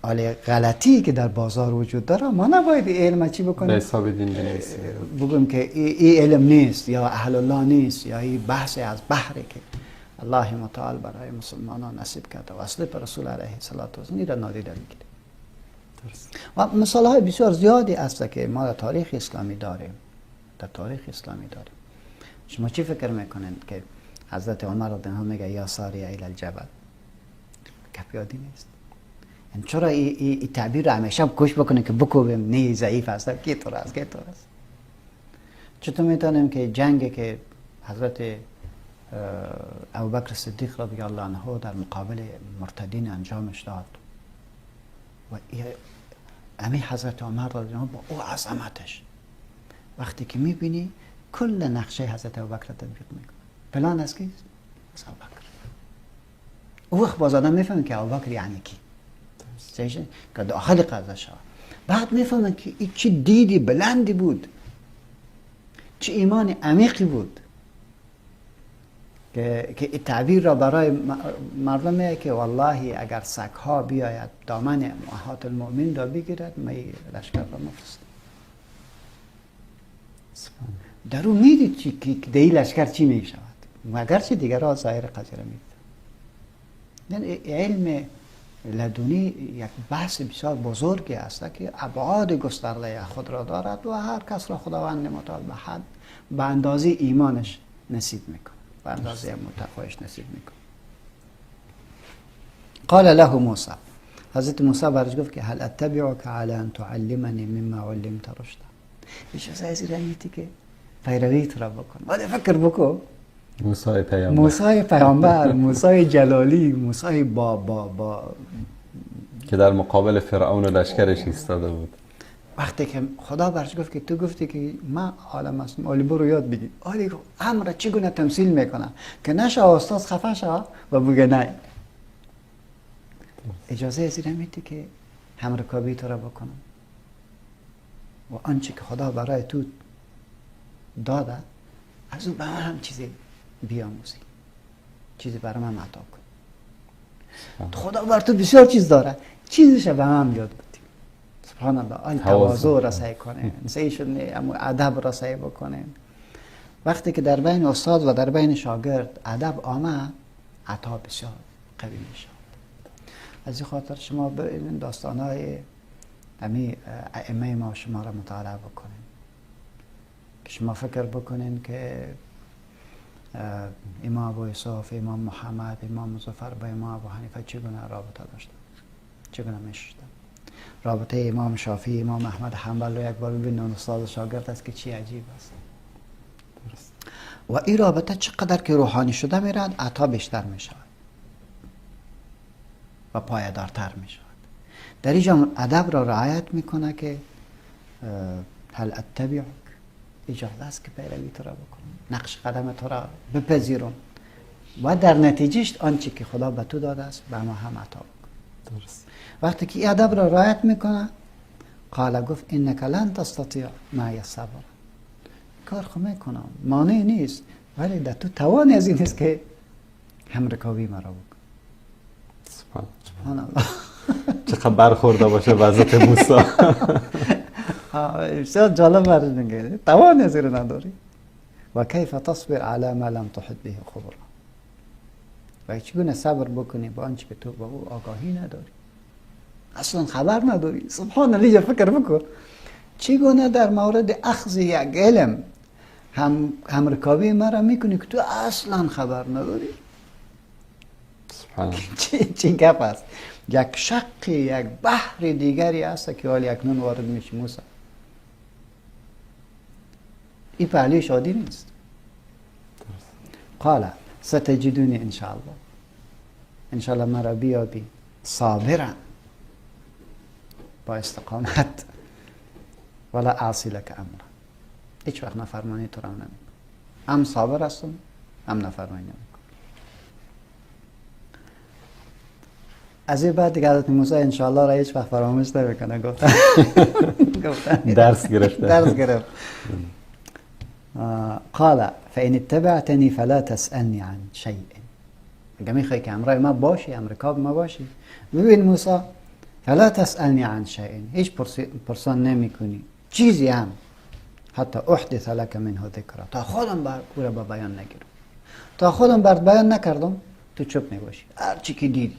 آله غلطی که در بازار وجود داره ما نباید علم چی بکنیم؟ به حساب دین بنویسیم، بگم که این علم نیست یا اهل الله نیست یا این بحث از بحری که الله متعال برای مسلمانان نصیب کرده و اصل پر رسول علیه الصلاة والسلام را نادیده میگیره. و مثال های بسیار زیادی است که ما در تاریخ اسلامی داریم، در تاریخ اسلامی داریم. شما چی فکر میکنید که حضرت عمر رضی الله عنه میگه یا ساری الی الجبل؟ گپ یادی نیست. یعنی چرا این تعبیر رو همیشه کوش بکنه که بکوبیم نه ضعیف است، کی طور است، کی طور است؟ چطور میتونیم که جنگ که حضرت ابوبکر صدیق رضی الله عنه در مقابل مرتدین انجامش داد و امی حضرت عمر رضی الله عنه با او عظمتش وقتی که میبینی کل نقشه حضرت ابوبکر تطبیق میکنه. پلان از کیست؟ از ابوبکر. او وقت باز آدم میفهمه که ابوبکر یعنی کی، که داخل قضیه شود. بعد میفهمن که این چه دیدی بلندی بود، چه ایمان عمیقی بود که تعبیر را برای مردم میگه که والله اگر سگ‌ها بیاید دامن امهات المؤمن را بگیرد، من لشکر را مفرستم. در او میدید که در این لشکر چی میشود، اگرچه دیگرها ظاهر قضیه را میدید. یعنی علم لدنی یک بحث بسیار بزرگی است که ابعاد گسترده خود را دارد و هر کس را خداوند متعال به حد به اندازه ایمانش نصیب میکنه، به اندازه متقویش نصیب میکنه. قال له موسی، حضرت موسی برش گفت که هل اتبعک علی ان تعلمنی مما علمت رشدا. اجازه از این که پیرویت را بکن. ولی فکر بکن، موسی پیامبر، موسی پیامبر، موسی جلالی، موسی با با با که در مقابل فرعون و لشکرش ایستاده بود. وقتی که خدا برش گفت که تو گفتی که من عالم هستم، عالی برو یاد بگیر. عالی امر چگونه تمثیل میکنه که نشه استاد خفه شه و بگه نه. اجازه از این میدی که همرکابی تو را بکنم و آنچه که خدا برای تو داده از او به من هم چیزی بیاموزی، چیزی برای من عطا کن. خدا بر تو بسیار چیز داره، چیزش به من یاد بدی. سبحان الله، آن تواضع را سعی کنه، سعی شد اما ادب را سعی بکنه. وقتی که در بین استاد و در بین شاگرد ادب آمد، عطا بسیار قوی میشه. از این خاطر شما این داستان‌های امی ائمه ما شما را مطالعه بکنین، که شما فکر بکنین که امام ابو یوسف، امام محمد، امام مظفر با امام ابو حنیفه چگونه رابطه داشتن، چگونه میشدن. رابطه امام شافعی، امام احمد حنبل رو یک بار ببینن، استاد شاگرد است که چی عجیب است. درست. و این رابطه چقدر که روحانی شده میرد، عطا بیشتر میشود و پایدارتر میشود. در اینجا ادب را رعایت میکنه که هل اتبعک، اجازه است که پیروی تو را بکنم، نقش قدم تو را بپذیرم و در نتیجهش آنچه که خدا به تو داده است به ما هم عطا بکن. درست. وقتی که این ادب را رعایت میکنه، قال گفت انک لن تستطیع معی الصبر. کار خو میکنم، مانع نیست، ولی در تو توان از این نیست که همرکاوی مرا بکن. سبحان الله. چقدر برخورده باشه وضعیت موسی. بسیار جالب برش میگه توان از این نداری. و کیف تصبر علی ما لم تحط به خبرا. و چگونه صبر بکنی با آنچه که تو با او آگاهی نداری، اصلا خبر نداری. سبحان الله، فکر بکن چگونه در مورد اخذ یک علم همرکابی مرا میکنی که تو اصلا خبر نداری. سبحان چه گپ است. یک شق، یک بحر دیگری است که حال اکنون وارد میشی موسی. این پهلوی شادی نیست. قال ستجدونی انشاءالله، انشاءالله مرا بیابی صابرا، با استقامت، ولا اعصی لک امرا. هیچ وقت نفرمانی تو را نمیکنم، هم صابر هستم هم نفرمانی نمیکنم. از این بعد دیگه حضرت موسی انشاءالله را هیچ وقت فراموش نمیکنه. گفتن درس گرفته، درس گرفت. قال فإن اتبعتني فلا تسألني عن شيء. اگه میخوای که همراه ما باشی، همرکاب ما باشی، ببین موسی، فلا تسألني عن شيء، هیچ پرسان نمیکنی چیزی هم، حتی احدث لك منه ذکرا، تا خودم بر او را با بیان نگیرم، تا خودم بر بیان نکردم تو چپ میباشی، هر چی که دیدی.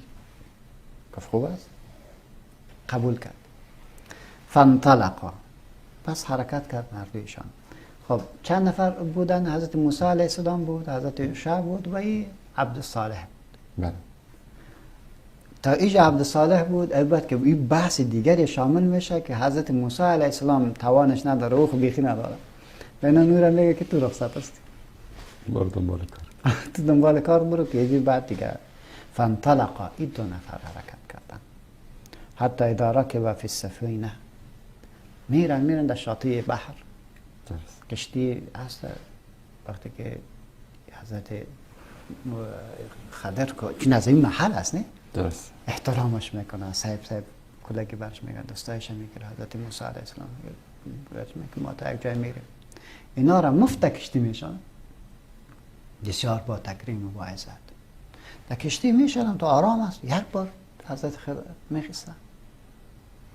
گفت خوب است، قبول کرد. فانطلقا، پس حرکت کرد مردویشان. خب چند نفر بودن؟ حضرت موسی علیه السلام بود، حضرت یوشع بود و ای عبد صالح بود. بله. تا ایجا عبد صالح بود، البته که این بحث دیگری شامل میشه که حضرت موسی علیه السلام توانش نداره، او خو بیخی نداره. اینا نورم میگه که تو رخصت هستی، برو دنبال کار، تو دنبال کار برو که یه بعد دیگه. فانطلقا، این دو نفر حرکت کردن. حتی اذا رکب فی السفینه، میرن در شاطئ بحر. درست. کشتی هست وقتی که حضرت خضر که از این محل هست نه؟ درست. احترامش میکنه، صاحب کلگی برش میگن، دستایش میگیره. حضرت موسی علیه السلام برش میگه ما تا یک جای میریم. اینا را مفت کشتی میشن، بسیار با تکریم و با عزت در کشتی میشن تا آرام است. یک بار حضرت خضر میخیسته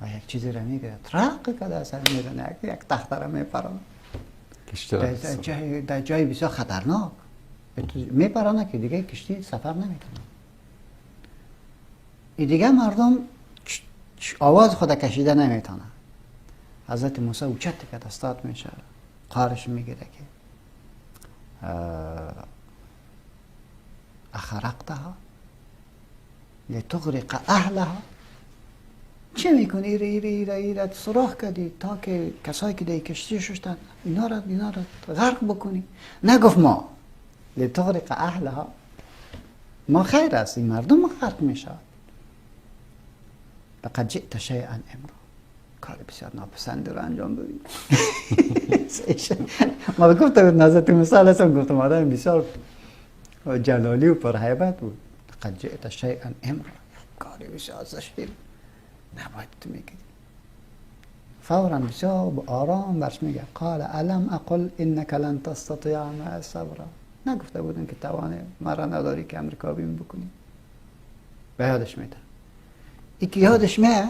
و یک چیزی را میگیره، ترق کده اصلا میزنه، یک تخته را میپرانه در جای بسیار خطرناک میپرانه که دیگه کشتی سفر نمیکنه. این دیگه مردم آواز خود کشیده نمیتونه. حضرت موسی اوچت که دستات میشه، قارش میگیره که اخرقتها لتغرق اهلها. چه میکنی؟ ایره ایره ایره ایره سوراخ کردی تا که کسایی که در کشتی ششتن اینا را غرق بکنی. نگفت ما لتغرق اهلها، ما خیر است، این مردم غرق میشد. لقد جئت شیئا امرا، کار بسیار ناپسند رو انجام دادیم. ما گفتم حضرت موسی علیه السلام، گفتم آدم بسیار جلالی و پرهیبت بود. لقد جئت شیئا امرا، کار بسیار زشتی نباید تو میگیری. فورا بسیار آرام برش میگه قال الم اقل انک لن تستطیع معی صبرا، نگفته بودن که توان مرا نداری که امریکا بیم بکنی. به یادش میده. ای که یادش میه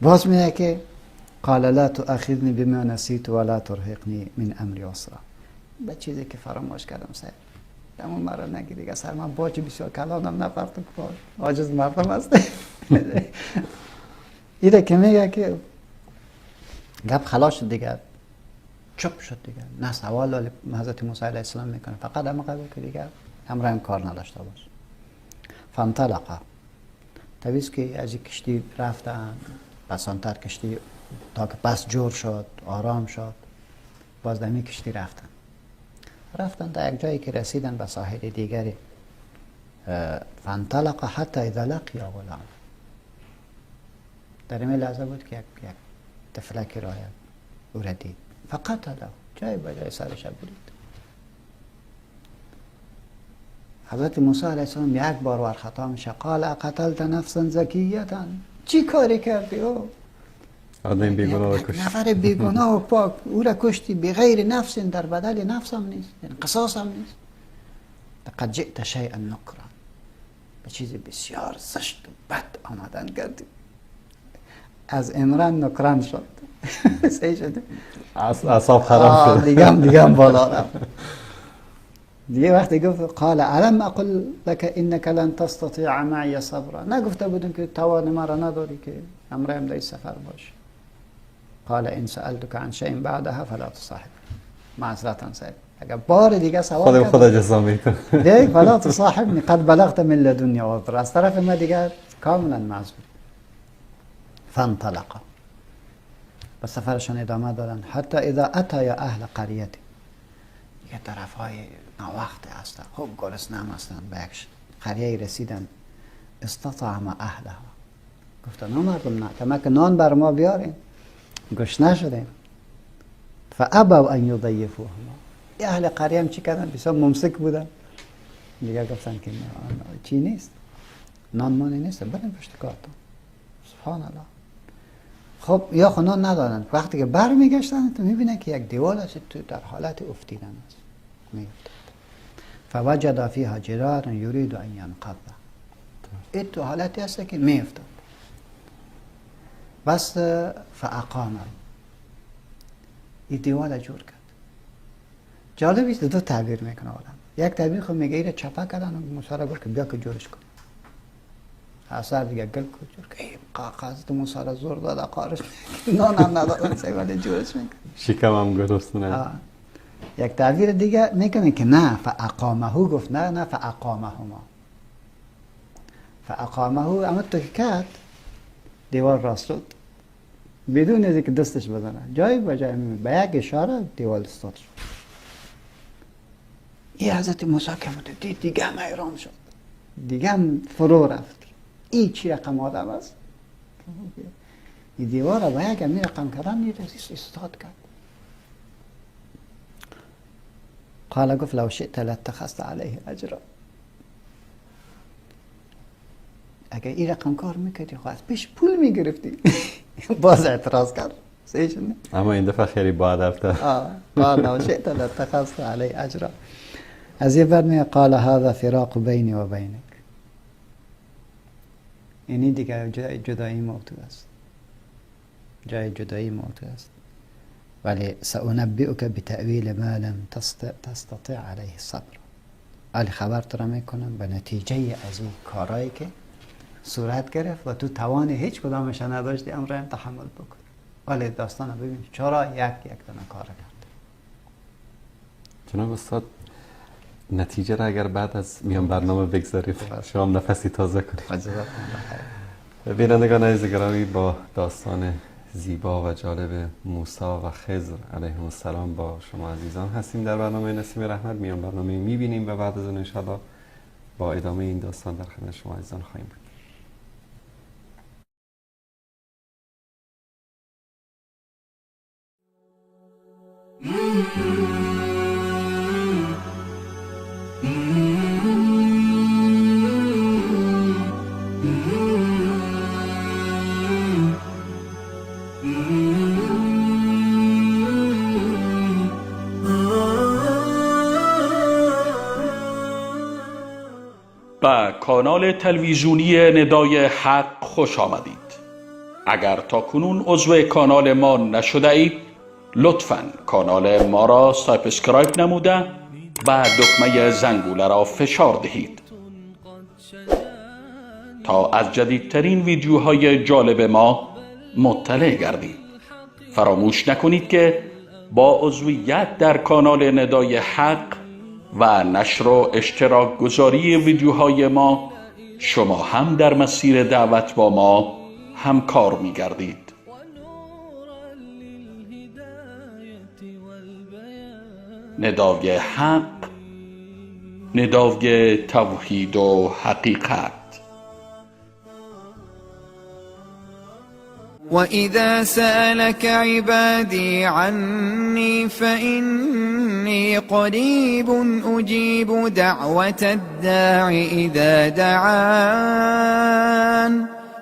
باز میگه که قال لا تؤاخذنی بما نسیت ولا ترهقنی من امری عسرا، به چیزی که فراموش کردم سر اما مرا نگی دیگه، سر من باج بسیار کلانم نپرتم که عاجز مردم هست. ایره که میگه که گپ خلاص شد دیگه، چپ شد دیگه، نه سوال حضرت موسی علیه السلام میکنه، فقط هم قبول که دیگه همراه هم کار نداشته باش. فانطلقا، طبیعی که از کشتی رفتن پسانتر کشتی تا که پس جور شد آرام شد، باز دمی کشتی رفتن تا یک جایی که رسیدن به ساحل دیگری. فانطلق حتی اذا لقی غلام، در این لحظه بود که یک طفلکی را او را دید، فقتله، جای به جای سرش برید. حضرت موسی علیه السلام یک بار ور خطا میشه، قال اقتلت نفسا زکیه، چی کاری کردی؟ او آدم بیگناه کشتی، نفر بیگناه و پاک او را کشتی بغیر نفس، در بدل نفس هم نیست، یعنی قصاص هم نیست. لقد جئت شیئا نکرا، به چیز بسیار زشت و بد آمدن کردی. از امران نکران شد. صحیح شد، اعصاب خراب شد، دیگه هم بالا رفت. دیگه وقتی گفت قال الم اقل لك انك لن تستطيع معي صبرا، نگفته بودم که توان مرا نداری که همراهم در سفر باشی. قال ان سألتك عن شيء بعدها فلا تصاحب، معذرتا صاحب، اگر بار دیگه سوال خدا جزا میده دیگه فلا تصاحبنی قد بلغت من لدنی عذرا، از طرف ما دیگه کاملا معذور. فانطلقا، به سفرشان ادامه دادن. حتی اذا اتیا اهل قریه، دیگه طرف های ناوقت هستن، خوب گرسنه هم هستن، به یک قریه رسیدن. استطعم اهلها، گفتن نه مردم نه، کمک نان بر ما بیارین، گشنه شدیم. فابوا ان یضیفوهما، اهل قریه هم چی کردن؟ بسیار ممسک بودن دیگه، گفتن که چی نیست، نان مانی نیست، بریم پشت کارتون. سبحان الله. خب یا خب نان ندادن. وقتی که بر میگشتن تو میبینن که یک دیوال است تو در حالت افتیدن است، میافتد. فوجد فیها جدارا یرید ان ینقض، این تو حالتی است که میافتد. بس فاقام، این دیوال جور کرد. جالب است دو تعبیر میکنه آدم. یک تعبیر خب میگه ایره چپه کردن و موسی را گفت که بیا که جورش کن. اثر دیگه گل جور که ای قاقاز موسی را زور داد قارش نان هم ندادن سیواله جورش میکنه، شکم هم گرسنه. یک تعبیر دیگه میکنه که نه فاقامه، گفت نه نه فاقامهما، فاقامه اما تو که کرد دیوار راست شد بدون از اینکه دستش بزنه، جای به جای به یک اشاره دیوار استاد شد. این حضرت موسی که دید دیگه هم حیران شد، دیگه هم فرو رفت. این چی رقم آدم است؟ این دیوار را به یک امی رقم کردن استاد کرد. قال گفت لو شئت لاتخذت علیه اجرا. اگه این رقم کار میکردی خب از پیش پول میگرفتی. باز اعتراض کرد. اما این دفعه خیلی با ادب. قال لو شئت لاتخذت علیه اجرا. از یه بعد میگه قال هذا فراق بینی و بینک. یعنی دیگه جدایی ما تو است، جای جدایی ما تو است. ولی سأنبئک بتأویل ما لم تستطع علیه الصبر. ولی خبر تو را میکنم به نتیجه از این کارهایی که صورت گرفت و تو توان هیچ کدامش نداشتی امر هم تحمل بکن. ولی داستان رو ببین چرا یک یک دانه کار کرد. جناب استاد نتیجه را اگر بعد از میان برنامه بگذاریم شما هم نفسی تازه کنید. بینندگان عزیز گرامی، با داستان زیبا و جالب موسی و خضر علیهم السلام با شما عزیزان هستیم در برنامه نسیم رحمت. میان برنامه میبینیم و بعد از اون انشاءالله با ادامه این داستان در خدمت شما عزیزان خواهیم بود. به کانال تلویزیونی ندای حق خوش آمدید. اگر تا کنون عضو کانال ما نشده اید، لطفاً کانال ما را subscribe نموده و دکمه زنگوله را فشار دهید تا از جدیدترین ویدیوهای جالب ما مطلع گردید. فراموش نکنید که با عضویت در کانال ندای حق و نشر و اشتراک گذاری ویدیوهای ما، شما هم در مسیر دعوت با ما همکار می گردید. ندای حق، ندای توحید و حقیقت. وإذا سألك عبادي عني فإني قريب أجيب دعوة الداع إذا دعان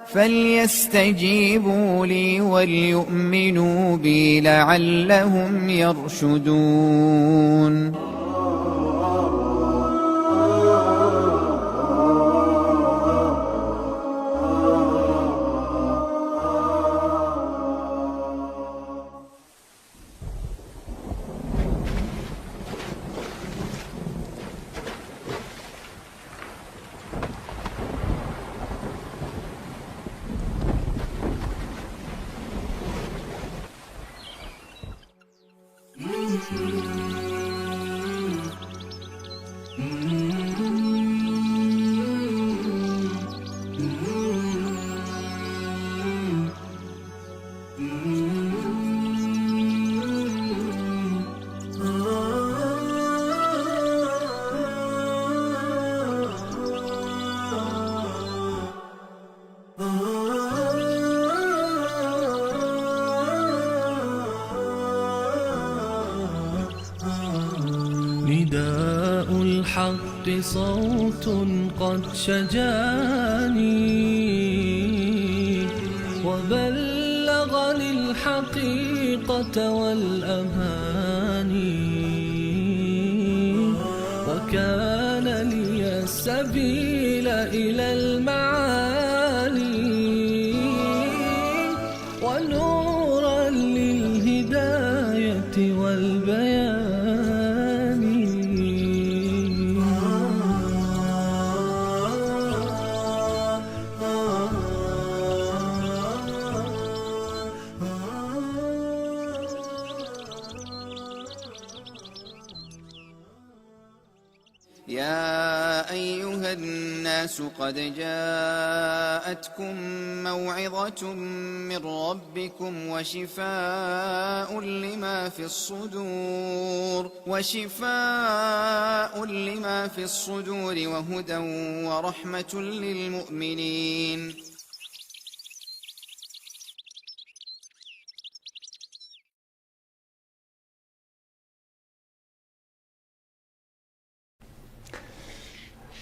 فليستجيبوا لي وليؤمنوا بي لعلهم يرشدون. نداء الحق صوت قد شجاني وبلغني الحقيقة والأماني وكان لي السبيل إلى المعالي ونورا للهداية والبيان. يا أيها الناس قد جاءتكم موعظة من ربكم وشفاء لما في الصدور وهدى ورحمة للمؤمنين.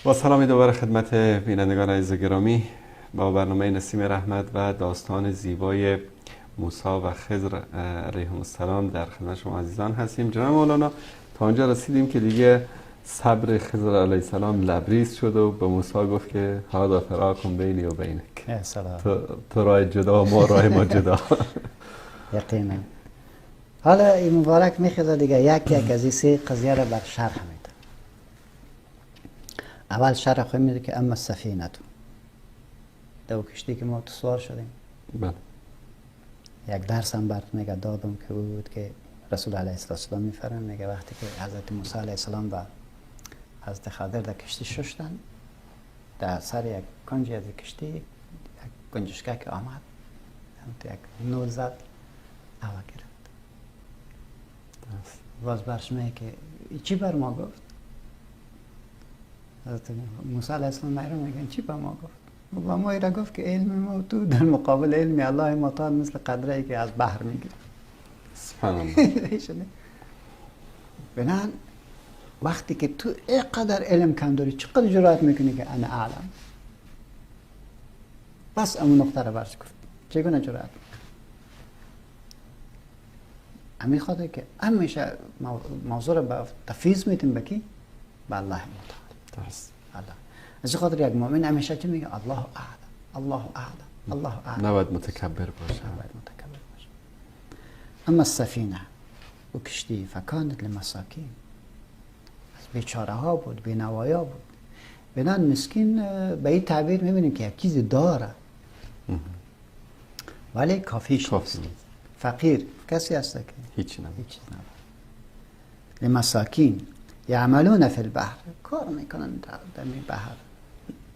با سلام دوباره خدمت بینندگان عزیز گرامی با برنامه نسیم رحمت و داستان زیبای موسی و خضر علیهم السلام در خدمت شما عزیزان هستیم. جناب مولانا تا آنجا رسیدیم که دیگه صبر خضر علیه السلام لبریز شد و به موسی گفت که هذا فراق بینی و بینک، تو راه جدا و ما راه ما جدا. یقینا. حالا این مبارک میخواد دیگه یک یک از این سه قضیه را بر شرح میده. اول شرح خواهیم میده که اما السفینه، دو کشتی که ما تو سوار شدیم. بله. یک درس هم برات میگه دادم که او بود که رسول علیه السلام میفرمایند، میگه وقتی که حضرت موسی علیه السلام و حضرت خضر در کشتی ششتن، در سر یک کنجی از کشتی یک گنجشکک که آمد یک نول زد هوا گرفت. باز برش میگه که چی بر ما گفت؟ حضرت موسی علیه السلام میگن چی بر ما گفت؟ و ما ایرا گفت که علم ما تو در مقابل علم الله متعال مثل قدره ای که از بحر میگیره. سبحان الله. بنان وقتی که تو اینقدر علم کم داری چقدر جرأت میکنی که انا اعلم؟ بس امون نقطه رو برش گفت چگونه جرأت میکنی؟ امی خاطر که همیشه موضوع رو به تفیض میتیم به کی؟ به الله متعال. درست. الله. از خاطر یک مؤمن همیشه چی میگه؟ الله اعلم، الله اعلم، الله اعلم. نباید متکبر باشه. نباید متکبر باشه. اما السفینه و کشتی فکانت لمساکین، از بیچاره ها بود، بینوایا بود. بنان مسکین به این تعبیر میبینیم که یک چیزی داره ولی کافیش نیست. فقیر کسی هست که هیچی نداره. هیچ چیز نداره. لمساکین یعملون فی البحر، کار میکنن در این بحر.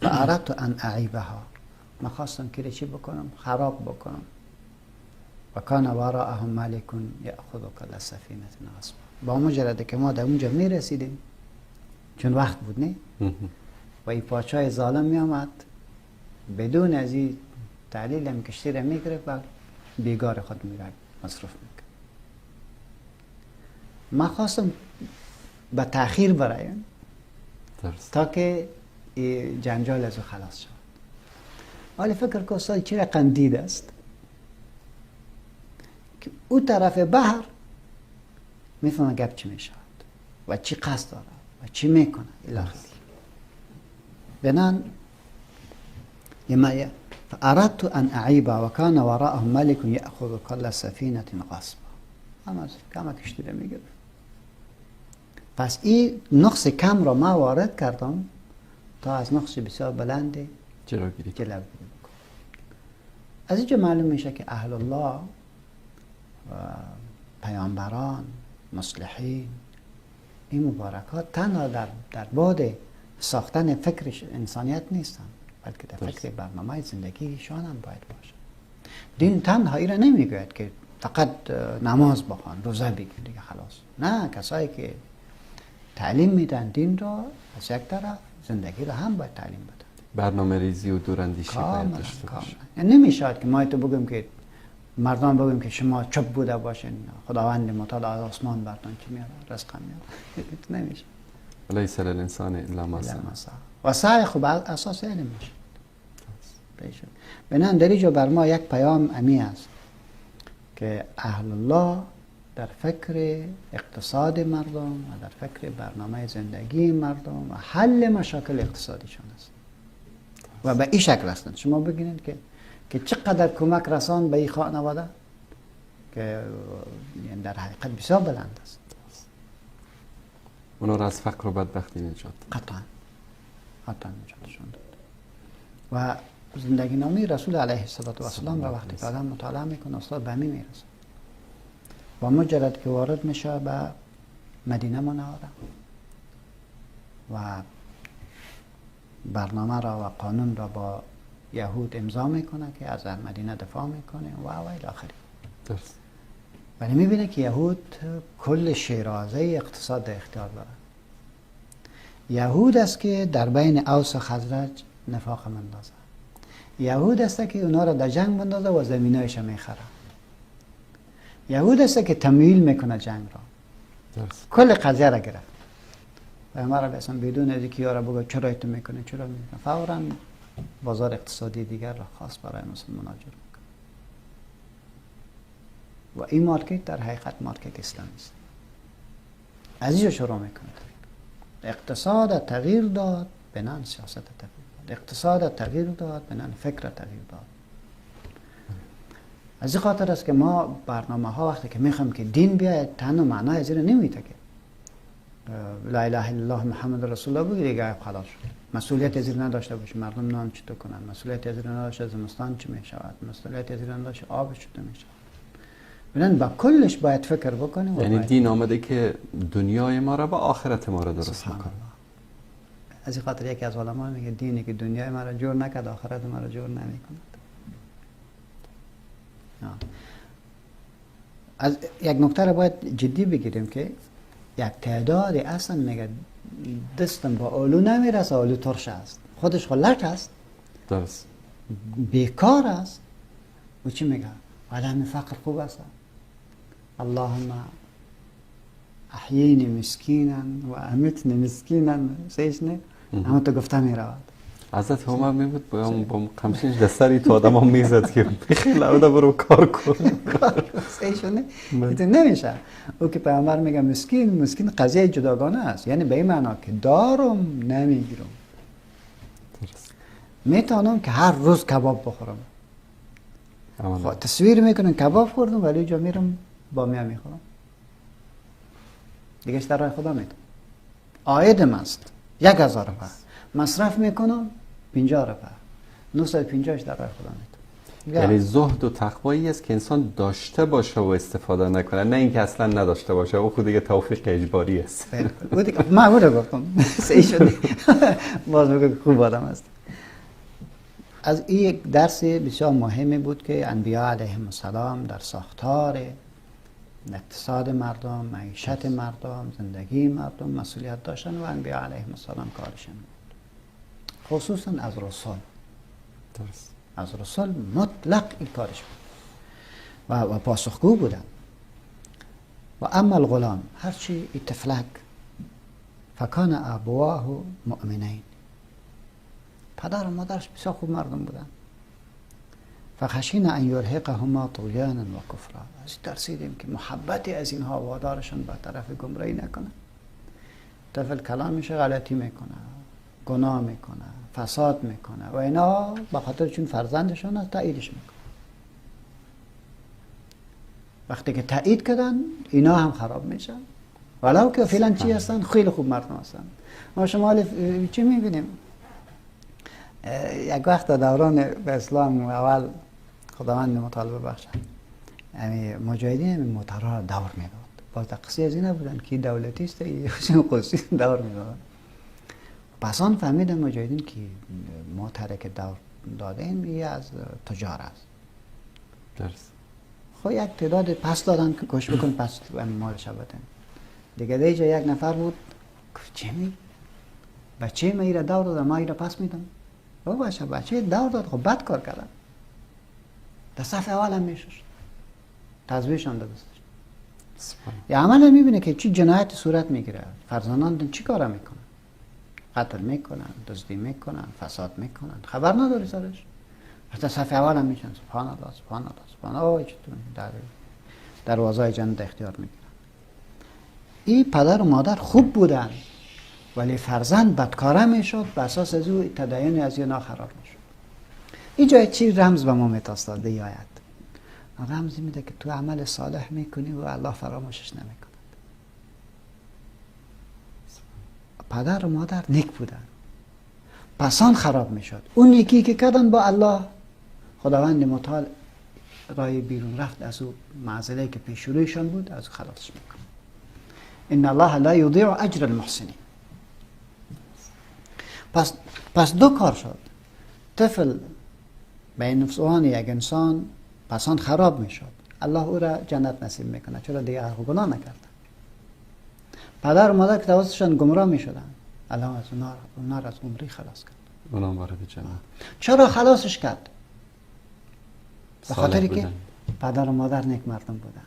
فاردت ان اعیبها، من خواستم که چی بکنم؟ خراب بکنم. و کان وراءهم ملک یأخذ کل سفینة غصبا. با مجرد که ما در اونجا میرسیدیم، چون وقت بود نه، و این پادشاه ظالم میآمد بدون از این تعلیل هم کشتی را میگرفت و بیگار خود میره مصرف میکرد. من خواستم به تأخیر برایم تا که جنجال از او خلاص شد. ولی فکر که استاد چی رقم دید است که او طرف بحر میفهمه گپ چی میشود و چی قصد داره و چی میکنه الاخر. بنان فأردت أن أعيب وكان وراءهم ملك يأخذ كل سفينة غصبا. اما کشتی را میگرفت. پس این نقص کم را ما وارد کردم تا از نقص بسیار بلند جلوگیری بکنم. از اینجا معلوم میشه که اهل الله و پیامبران، مصلحین، این مبارکات تنها در بعد ساختن فکر انسانیت نیستن، بلکه در فکر برنامه زندگیشان هم باید باشه. دین تنها ای را نمیگوید که فقط نماز بخوان، روزه بگیر دیگه خلاص. نه، کسایی که تعلیم میدن دین را از یک طرف، زندگی را هم باید تعلیم بدن. برنامه ریزی و دوراندیشی باید داشته باشه. یعنی نمیشد که ما تو بگیم که مردم بگیم که شما چپ بوده باشین، خداوند متعال از آسمان برتون چی میاره، رزق میاره. نمیشه. لیس للانسان الا ما سعی. و سعی خوب اساس علم میشه. بنابراین در اینجا بر ما یک پیام امی است که اهل الله در فکر اقتصاد مردم و در فکر برنامه زندگی مردم و حل مشاکل اقتصادیشان است و به این شکل هستند. شما ببینید که چقدر کمک رسان به این خانواده که در حقیقت بسیار بلند است. اونا را از فقر و بدبختی نجات قطعا نجاتشان داد. و زندگی نامی رسول علیه السلام را وقتی که آدم مطالعه میکنه استاد به همین میرسه. با مجرد که وارد میشه به مدینه منوره و برنامه را و قانون را با یهود امضا میکنه که از مدینه دفاع میکنه و الی آخری. درست. ولی میبینه که یهود کل شیرازه اقتصاد در اختیار داره. یهود است که در بین اوس و خزرج نفاق مندازه. یهود است که اونا را در جنگ مندازه و زمینایش میخره. یهود است که تمویل میکنه جنگ را. درست. کل قضیه را گرفت. پیامبر علیه السلام بدون از اینکه یارا بگه چرا تو میکنه چرا میکنه، فوراً بازار اقتصادی دیگر را خاص برای مسلمان ها جور میکنه. و این market در حقیقت market اسلامی است. از اینجا شروع میکنه. اقتصاد تغییر داد، بنان سیاست تغییر داد، اقتصاد تغییر داد، بنان فکر تغییر داد. از این خاطر است که ما برنامه ها وقتی که میخوایم که دین بیاید تنها معنای از این نمیده که لا اله الا الله محمد رسول الله بگی دیگه خلاص شد. مسئولیت از این نداشته باشه مردم نان چطور کنن، مسئولیت از این نداشته زمستان چی میشود، مسئولیت از این نداشته آب چطور میشود. ببین با کلش باید فکر بکنیم. یعنی دین آمده که دنیای ما را با آخرت ما را درست میکنه. از این خاطر یکی از علما میگه دینی که دنیای ما را جور نکرد آخرت ما را جور نمیکند. از یک نکته را باید جدی بگیریم که یک تعداد اصلا میگه دستم با آلو نمیرسه، آلو ترش است، خودش غلط است، درست، بیکار است. و چی میگه؟ عدم فقر خوب است. اللهم احیینی مسکینا و امتنی مسکینا، سیش نه؟ اما تو گفته میرود. حضرت عمر می بود با قمشینش در سری تو آدم هم میزد که بخیل اوده برو کار کن. سیش نه؟ نمیشه. او که پیامبر میگه مسکین، مسکین قضیه جداگانه است، یعنی به این معنا که دارم نمیگیرم، میتونم که هر روز کباب بخورم. خب تصویر میکنن کباب خوردم ولی جا میرم بامیه میخورم، دیگه در راه خدا میتونم. عایدم است 1000 روپیه مصرف میکنم، 50 روپیه 950 در راه خدا میتونم. یعنی زهد و تقوایی است که انسان داشته باشه و استفاده نکنه، نه اینکه اصلا نداشته باشه. او خود دیگه توفیق اجباری است. من او رو گفتم صحیح شد. باز بگو خوب آدم است. از این یک درس بسیار مهمی بود که انبیا علیهم السلام در ساختار اقتصاد مردم، معیشت مردم، زندگی مردم مسئولیت داشتن و انبیا علیهم السلام کارشون بود، خصوصا از رسول. درست. از رسول مطلق این کارش بود و پاسخگو بودن. و اما الغلام، هرچی طفلک، فکان ابواه مؤمنین، پدر و مادرش بسیار خوب مردم بودن. فخشینا ان یرهقهما طغیانا و کفرا، از ترسیدیم که محبتی از اینها وادارشان به طرف گمراهی نکنه. طفل کلامش غلطی میکنه، گناه میکنه، فساد میکنه و اینا به خاطر چون فرزندشان است تاییدش میکنه. وقتی که تایید کردن اینا هم خراب میشن، ولو که فعلا چی هستن؟ خیلی خوب مردم هستن. ما شما چی میبینیم؟ یک وقت دوران به اسلام اول خداوند مطالبه بخشد، یعنی مجاهدین موترها را دور میداد. باز قصه از این نبودن که دولتی است یا قصی دور میداد. پس آن فهمیدن مجاهدین که موتر که دور دادیم یه از تجار است. درست. خب یک تعداد پس دادن که کش بکن پس مالش بدن. دیگه دیگه یک نفر بود گفت چه می؟ بچه ما ایره دور دادم، ما ایره پس میدم. بابا باشه بچه دور داد، خب بد کار کردن. در صف اول هم میشش، تزویش هم دستش. یه عمل هم میبینه که چی جنایت صورت میگیره، فرزندان چی کار میکنن، قتل میکنن، دزدی میکنن، فساد میکنن، خبر نداری سرش. حتی صف اول هم میشن، سبحان الله سبحان الله سبحان الله، چطور در دروازه جنت اختیار میگیرن. این پدر و مادر خوب بودن ولی فرزند بدکاره میشد، به اساس از او تدین از اینا خراب میشد. اینجا چی رمز به ما میتاستاد آید؟ رمزی میده که تو عمل صالح میکنی و الله فراموشش نمیکند. پدر و مادر نیک بودن، پسان خراب میشد. اون یکی که کردن با الله، خداوند متعال رای بیرون رفت از او معضله که پیش رویشان بود از او خلاصش میکنه. ان الله لا یضیع اجر المحسنین. پس دو کار شد. طفل به نفسوان یک انسان پسان خراب میشد، الله او را جنت نصیب میکنه، چرا دیگه گناه نکرده. پدر و مادر که توسطشان گمراه میشدن، الله از اونا را از گمراهی خلاص کرد، اونا وارد جنت. چرا خلاصش کرد؟ به خاطر که پدر و مادر نیک مردم بودن.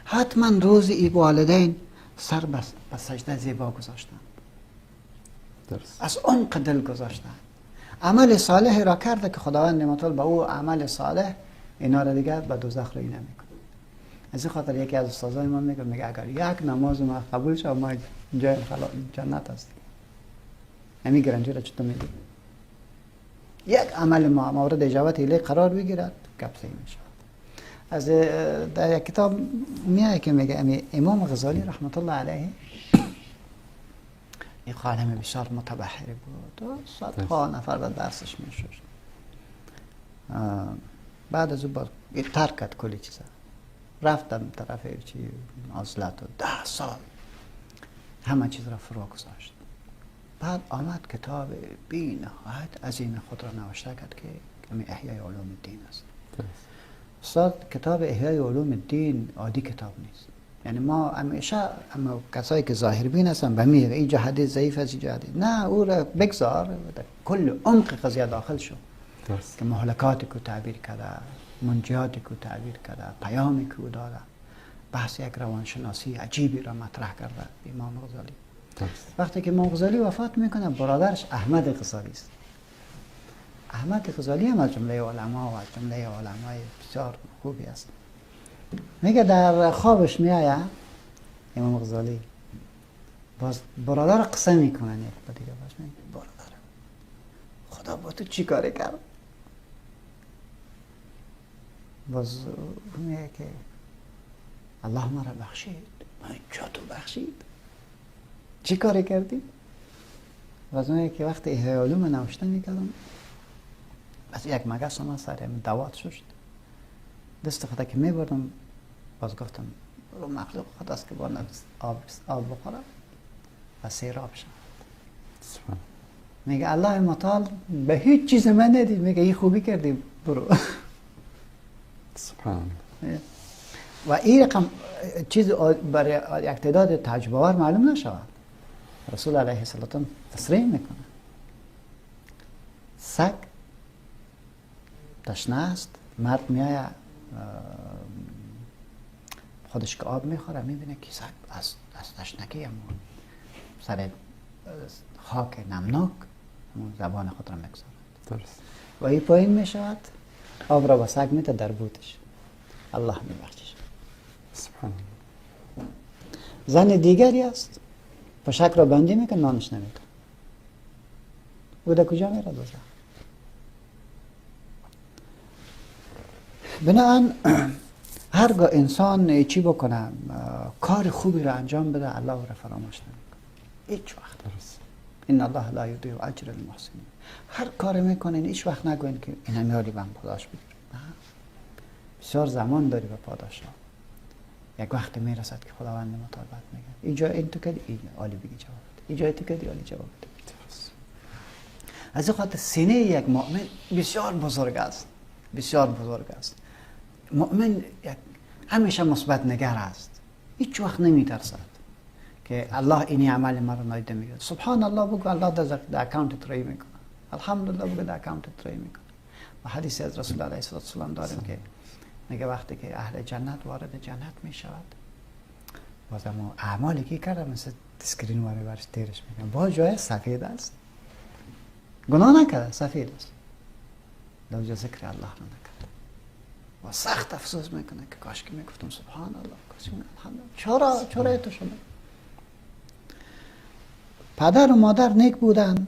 حتما روز ای والدین سر به سجده زیبا گذاشتن، از عمق دل گذاشته، عمل صالح را کرده که خداوند متعال با او عمل صالح اینا را دیگر به دوزخ روی نمیکنه. از این خاطر یکی از استادای ما میگه اگر یک نماز ما قبول شد ما جای جنت هستیم. همین گرنجی را چطور میگه؟ یک عمل ما مورد اجابت الی قرار بگیرد کپسه میشود. از در یک کتاب میاد که میگه امام غزالی رحمت الله علیه یک عالم بسیار متبحر بود و صدها نفر به درسش میشد. بعد از او ترک کرد کلی چیزا، رفتم طرف چی عزلت و 10 سال همه چیز را فرو گذاشت. بعد آمد کتاب بی نهایت عظیم خود را نوشته کرد که کمی احیای علوم الدین است. استاد کتاب احیای علوم الدین عادی کتاب نیست. یعنی ما همیشه اما کسایی که ظاهر بین هستن به میگه اینجا حدیث ضعیف است اینجا حدیث نه، او را بگذار کل عمق قضیه داخل شو که مهلکاتی که تعبیر کرده، منجیاتی که تعبیر کرده، پیامی که او داره، بحث یک روانشناسی عجیبی را مطرح کرده امام غزالی. وقتی که امام غزالی وفات میکنه برادرش احمد غزالی است. احمد غزالی هم از جمله علما و از جمله علمای بسیار خوبی است. میگه در خوابش میآید امام غزالی، باز برادر قسم میکنن یک با دیگه، باز میگه برادر خدا با تو چی کاری کرد؟ باز میگه که الله مرا بخشید. من چا تو بخشید؟ چی کاری کردی؟ باز میگه که وقتی احیای علوم نوشته میکردم بس یک مگس آمد سر دوات شد دست خدا که میبردم، باز گفتم رو مخلوق خداست که با نفس آب بخورم و سیراب شد. میگه الله متعال به هیچ چیز من ندید، میگه این خوبی کردی برو. سبحان. و این رقم چیز برای یک تعداد تعجب آور معلوم نشود. رسول علیه السلام تصریح میکنه سگ تشنه است، مرد میآید خودش که آب میخوره میبینه که سگ از تشنگی سر خاک نمناک زبان خود را میگذارد. درست. و این پایین میشود آب را به سگ میده در بوتش، الله میبخشش. سبحان. زن دیگری است پشک را بندی میکنه نانش نمیده، او در کجا میره دوزخ؟ بنابراین هرگاه انسان چی بکنه کار خوبی را انجام بده الله را فراموش نمیکنه هیچ وقت. ان الله لا یضیع اجر المحسنین. هر کاری میکنین هیچ وقت نگوین که این همیالی به پاداش بگیرم. نه، بسیار زمان داری به پاداش ها. یک وقت میرسد که خداوند متعال میگه اینجا این تو کردی این عالی بگی جواب بده، اینجا تو کردی عالی جواب بده. از این خاطر سینه یک مؤمن بسیار بزرگ است، بسیار بزرگ است. مؤمن یک همیشه مثبت نگر است، هیچ وقت نمیترسد که الله اینی عمل مرا نادیده میگیرد. سبحان الله بگو الله در account ترای میکنه، الحمدلله بگو در account ترای میکنه. و حدیث از رسول الله علیه السلام داریم که میگه وقتی که اهل جنت وارد جنت میشود باز اما اعمالی که کرده مثل screen واره برش تیرش میکنه، باز جای سفید است، گناه نکرده سفید است، لوجه ذکر الله را نکرده و سخت افسوس میکنه که کاش که میگفتم سبحان الله، کاش که الحمدلله. چرا تو شده؟ پدر و مادر نیک بودن،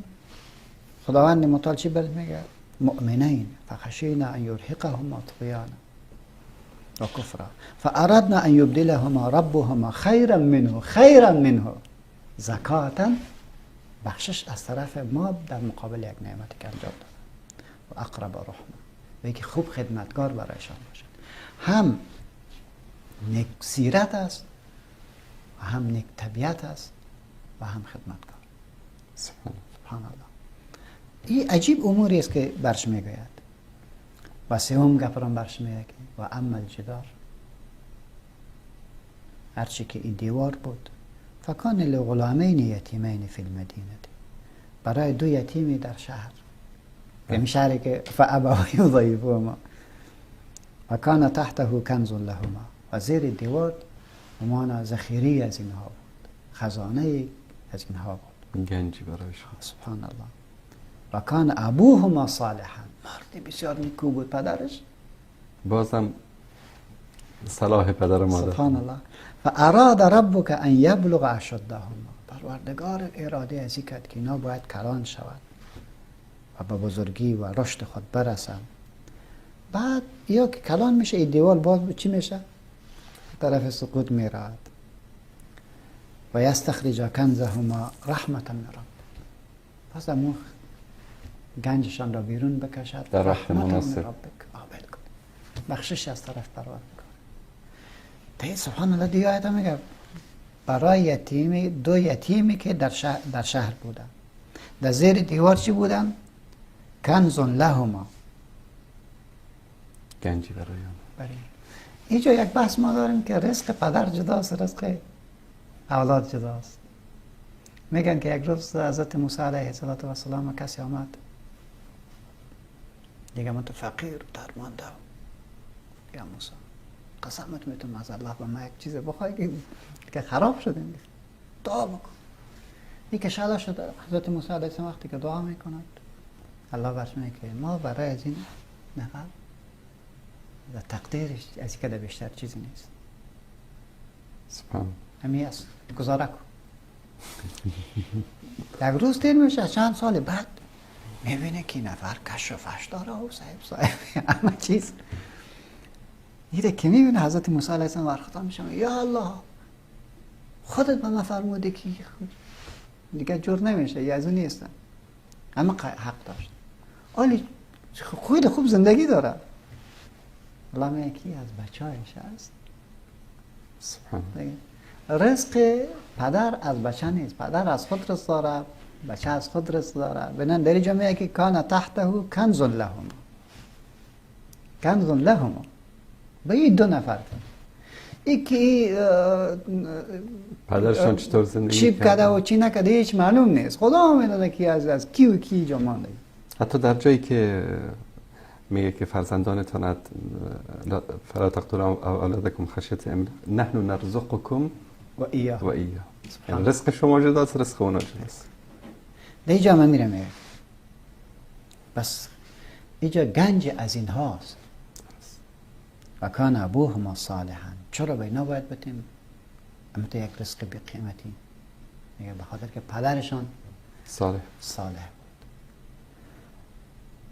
خداوند متعال چی برد میگه؟ مؤمنین فخشینا ان یرهقهما طغیانا و کفرا فاردنا ان یبدلهما ربهما خیرا منه، خیرا منه زکاتا، بخشش از طرف ما در مقابل یک نعمتی که انجام دادن، و اقرب رحمه، و یکی خوب خدمتگار برایشان باشد. هم نیک سیرت است و هم نیک طبیعت است و هم خدمتگار. سبحان الله. این عجیب اموری است که برش میگوید. و سوم گپران برش میگه که و اما الجدار، هرچی که این دیوار بود، فکان لغلامین یتیمین فی المدینه، برای دو یتیمی در شهر، یعنی شهری که فابوا یضیفهما و کان تحته کنز لهما، و زیر دیوار همانا ذخیره از اینها بود، خزانه از اینها بود. گنجی برایشان. سبحان الله. و کان ابوهما صالحا، مردی بسیار نیکو بود پدرش، بازم صلاح پدر و مادر. سبحان الله. و اراد ربک ان یبلغ اشدهما، پروردگار اراده از این کرد که اینا باید کلان شود و به بزرگی و رشد خود برسند. بعد یا که کلان میشه این دیوال باز چی میشه؟ طرف سقوط میرود. و یستخرج کنزهما رحمتا من ربک، پس امو گنجشان را بیرون بکشد در وقت مناسب. بخشش از طرف پروردگار. سبحان الله. دیگه آیت میگه برای یتیمی، دو یتیمی که در شهر بودن، در زیر دیوار چی بودن؟ کنز لهما، گنجی برای آنها. اینجا یک بحث ما داریم که رزق پدر جداست، رزق اولاد جداست. میگن که یک روز حضرت موسی علیه السلام کسی آمد، دیگه من تو فقیر درمانده، یا موسی قسمت میتونم از الله به ما یک چیز بخوای که خراب شدیم، دعا بکن. این که شلا شد. حضرت موسی علیه السلام وقتی که دعا میکند، الله برش میگه که ما برای از این نفر در تقدیرش از این که بیشتر چیزی نیست. سبحان. همین است، گزاره کن. یک روز تیر میشه، چند سال بعد میبینه که نفر کش و فش داره و صاحب همه چیز. ایره که میبینه حضرت موسی علیه السلام ورخطا میشه، یا الله خودت به من فرمودی که دیگه جور نمیشه، یا از اون نیستن، اما حق داشت. آلی خیلی خوب زندگی داره. الله میگه کی از بچه‌اش هست. سبحان. رزق پدر از بچه نیست، پدر از خود رزق داره، بچه از خود رزق داره. بنان در اینجا میگه که کان تحته کنز لهما، کنز لهما، به این دو نفر یکی پدرشان چطور زندگی چی کرده و چی نکرده هیچ معلوم نیست، خدا میدونه کی از کی و کی جا مانده. حتی در جایی که میگه که فرزندانتان فلا تقتلوا اولادکم خشیت املاق نحن نرزقکم و ایاه، یعنی رزق شما جداست، رزق اونا جداست. در اینجا من میرم میگه بس اینجا گنج از این هاست. و کان ابوهما صالحا، چرا به اینا باید بتیم اما تو یک رزق بی قیمتی؟ میگه به خاطر که پدرشان صالح بود.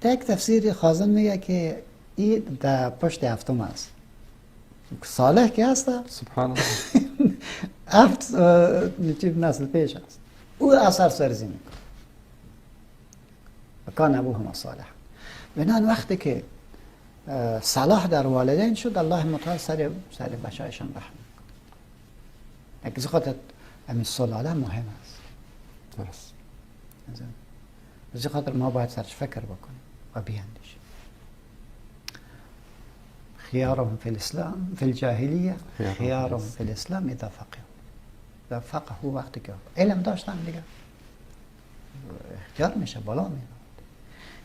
در یک تفسیر خازن میگه که این در پشت هفتم است. صالح که هست؟ سبحان الله. هفت نسل پیش است. او اثر سرزی میکنه. و کان ابوهما صالحا. بنان وقتی که صلاح در والدین شد، الله متعال سر بچه‌شان رحم میکنه. یک خاطر همین سلاله مهم است. درست. از خاطر ما باید سرش فکر بکنیم و بیاندیشیم. خيارهم في الاسلام في الجاهلیه خيارهم في الاسلام اذا فقهوا. اذا فقهوا وقتی که علم داشتن دیگه اختیار میشه، بالا میره.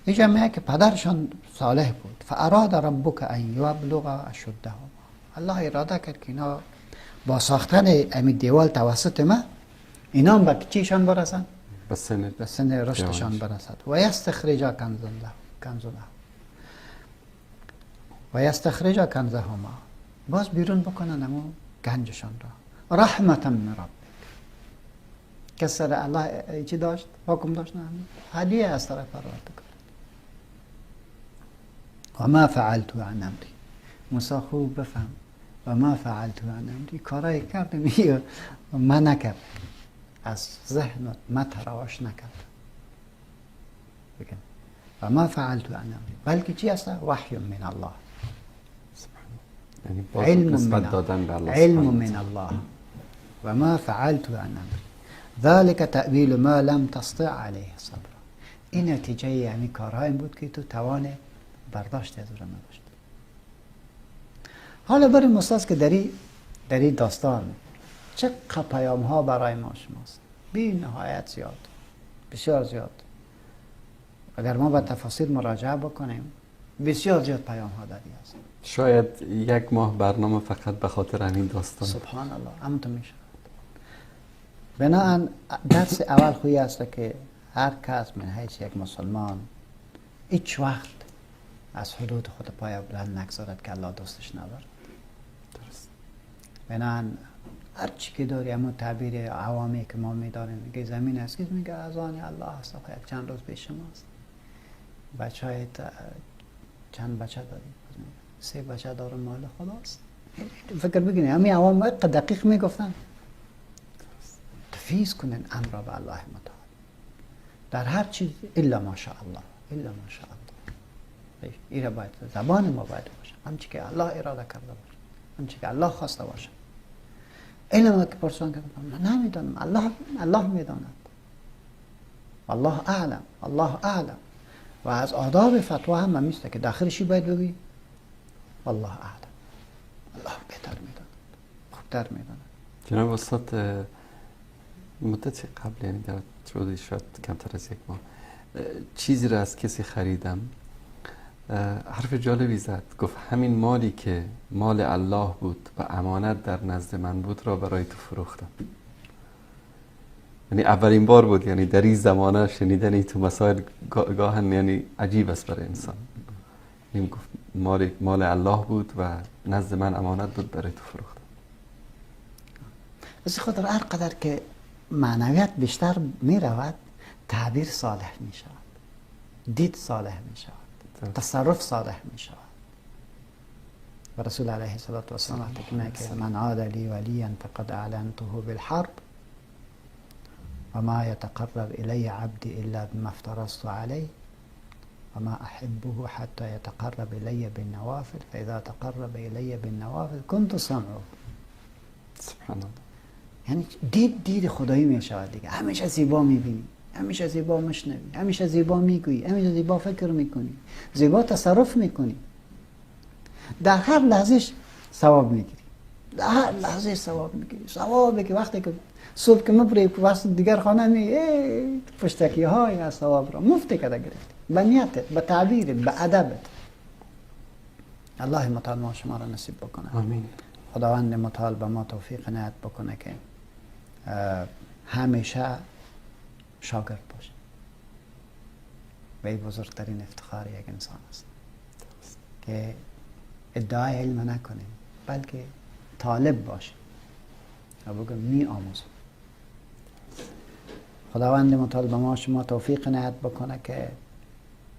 اینجا میگه که پدرشان صالح بود. فاراد ربک ان یبلغ اشدهما، الله اراده کرد که اینا با ساختن همین دیوال توسط ما اینا به چیشان برسن؟ به سن رشدشان برسد. و یستخرج کنزله و یستخرج کنزهما، باز بیرون بکنن امو گنجشان را. رحمتا من ربک، که سر الله چی داشت؟ حکم داشت؟ نه، هدیه از طرف پروردگار. و ما فعلت عن امری، موسی خوب بفهم، و ما فعلت عن امری، کارایی کردم من نکردم، از ذهنت ما تراوش نکردم. و ما فعلت عن امری، بلکه چی هست؟ وحی من الله. یعنی علم من الله، علم من الله. و ما فعلت عن امری ذلك تأویل ما لم تستطع علیه صبر. این نتیجه یعنی کارهایی بود که تو توان برداشت از او را نداشت. حالا بریم استاد که در این داستان چه پیام ها برای ما شماست. بی نهایت زیاد، بسیار زیاد. اگر ما به تفاصیل مراجعه بکنیم بسیار زیاد پیام ها در این است. شاید یک ماه برنامه فقط به خاطر همین داستان. سبحان الله، همونطور میشه. بناهن درس اول خویی است که هر کس من حیث یک مسلمان هیچ وقت از حدود خود پای بلند نگذارد که الله دوستش ندارد. درست. بناهن هر چی که داری، اما تعبیر عوامی که ما میداریم، میگه زمین است که میگه از آن الله است، یک چند روز پیش شماست. بچه های چند بچه داریم؟ 3 بچه دارم، مال خداست. فکر بگینی همین عوام دقیق میگفتن. تفیز کنن امر را به الله متعال در هر چیز، الا ما شاء الله، الا ما شاء الله. ایره باید زبان ما باید باشه، همچی که الله اراده کرده باشه، همچی که الله خواسته باشه. اینم که پرسان کردم، من نمیدانم، الله میداند، الله اعلم، الله اعلم. و از آداب فتوا هم میسته که داخلشی باید بگویی والله اعلم، الله بهتر میداند، خوبتر میداند. جناب استاد، مدت قبل، یعنی در حدود شاید کمتر از یک ماه، چیزی را از کسی خریدم، حرف جالبی زد، گفت همین مالی که مال الله بود و امانت در نزد من بود را برای تو فروختم. یعنی اولین بار بود، یعنی در این زمانه شنیدن این تو مسائل گاهن یعنی عجیب است برای انسان. یعنی گفت مال الله بود و نزد من امانت بود، برای تو فروختم. از خاطر هر قدر که معنویت بیشتر می رود، تعبیر صالح می شود، دید صالح می شود، تصرف صالح می شود. و رسول علیه الصلاة والسلام وقتی که میگه من عاد لی ولیا فقد اعلنته بالحرب وما يتقرب إلي عبدي إلا بما افترضت عليه وما أحبه حتى يتقرب إلي بالنوافل فإذا تقرب إلي بالنوافل كنت سمعه. سبحان الله. یعنی دید خدایی می شود دیگه. همیشه زیبا می بینی، همیشه زیبا میشنوی، همیشه زیبا میگویی، همیشه زیبا فکر میکنی، زیبا تصرف میکنی. در هر لحظهش ثواب میگیری، در هر لحظه ثواب میگیری. ثوابی که وقتی که صبح که مبری وقت دیگر خانه می پشتکی های از ثواب را مفتی کده گرفتی، به نیتت، به تعبیرت، به ادبت. الله متعال ما شما را نصیب بکنه. آمین. خداوند متعال به ما توفیق عنایت بکنه که همیشه شاگرد باشه و این بزرگترین افتخار یک انسان است که ادعای علم نکنیم بلکه طالب باشیم و بگم می آموزم. خداوند متعال به ما شما توفیق عنایت بکنه که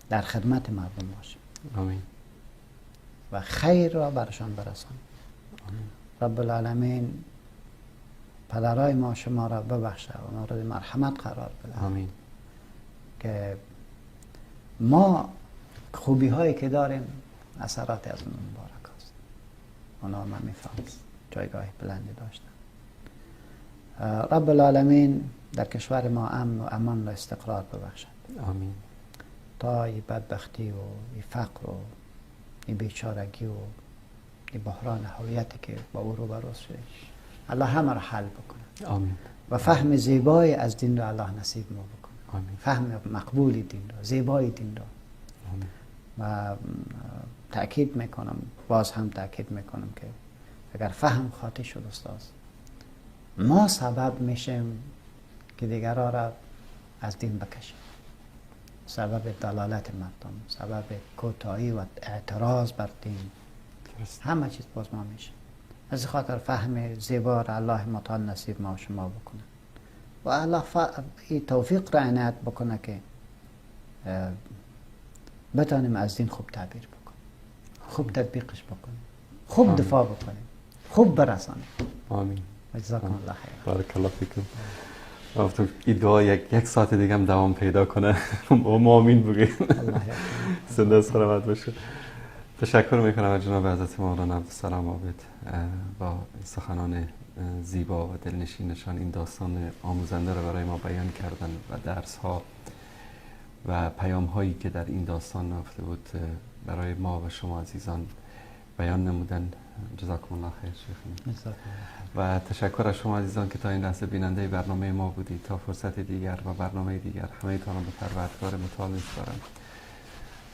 در خدمت مردم باشیم. آمین. و خیر را برشان برسانیم. رب العالمین پدرای ما شما را ببخشه و مورد مرحمت قرار بده. آمین. که ما خوبی هایی که داریم اثرات از اون مبارک است. اونا من میفهم جایگاه بلندی داشتن. رب العالمین در کشور ما امن و امان و استقرار ببخشد. آمین. تا این بدبختی و این فقر و این بیچارگی و این بحران هویتی که با او روبرو شده، الله همه را حل بکنه. آمین. و فهم زیبای از دین را الله نصیب ما بکنه. آمین. فهم مقبول دین را، زیبای دین را. آمین. و تأکید میکنم، باز هم تأکید میکنم که اگر فهم خاطی شد استاد، ما سبب میشیم که دیگران را از دین بکشیم، سبب دلالت مردم، سبب کوتاهی و اعتراض بر دین، همه چیز باز ما میشه. از خاطر فهم زیبا را الله متعال نصیب ما و شما بکنه و الله این توفیق را عنایت بکنه که بتانیم از دین خوب تعبیر بکنیم، خوب تطبیقش بکنیم، خوب دفاع بکنیم، خوب برسانیم. آمین. جزاکم الله خیر. بارک الله فیکم. این دعا یک ساعت دیگه هم دوام پیدا کنه و ما آمین بگیم. زنده سلامت باشه. تشکر میکنم از جناب حضرت مولانا عبدالسلام عابد با سخنان زیبا و دلنشینشان این داستان آموزنده را برای ما بیان کردن و درس ها و پیام هایی که در این داستان نهفته بود برای ما و شما عزیزان بیان نمودن. جزاکم الله خیر شیخ. و تشکر از شما عزیزان که تا این لحظه بیننده برنامه ما بودید. تا فرصت دیگر و برنامه دیگر همه تان را به پروردگار متعال میسپارم.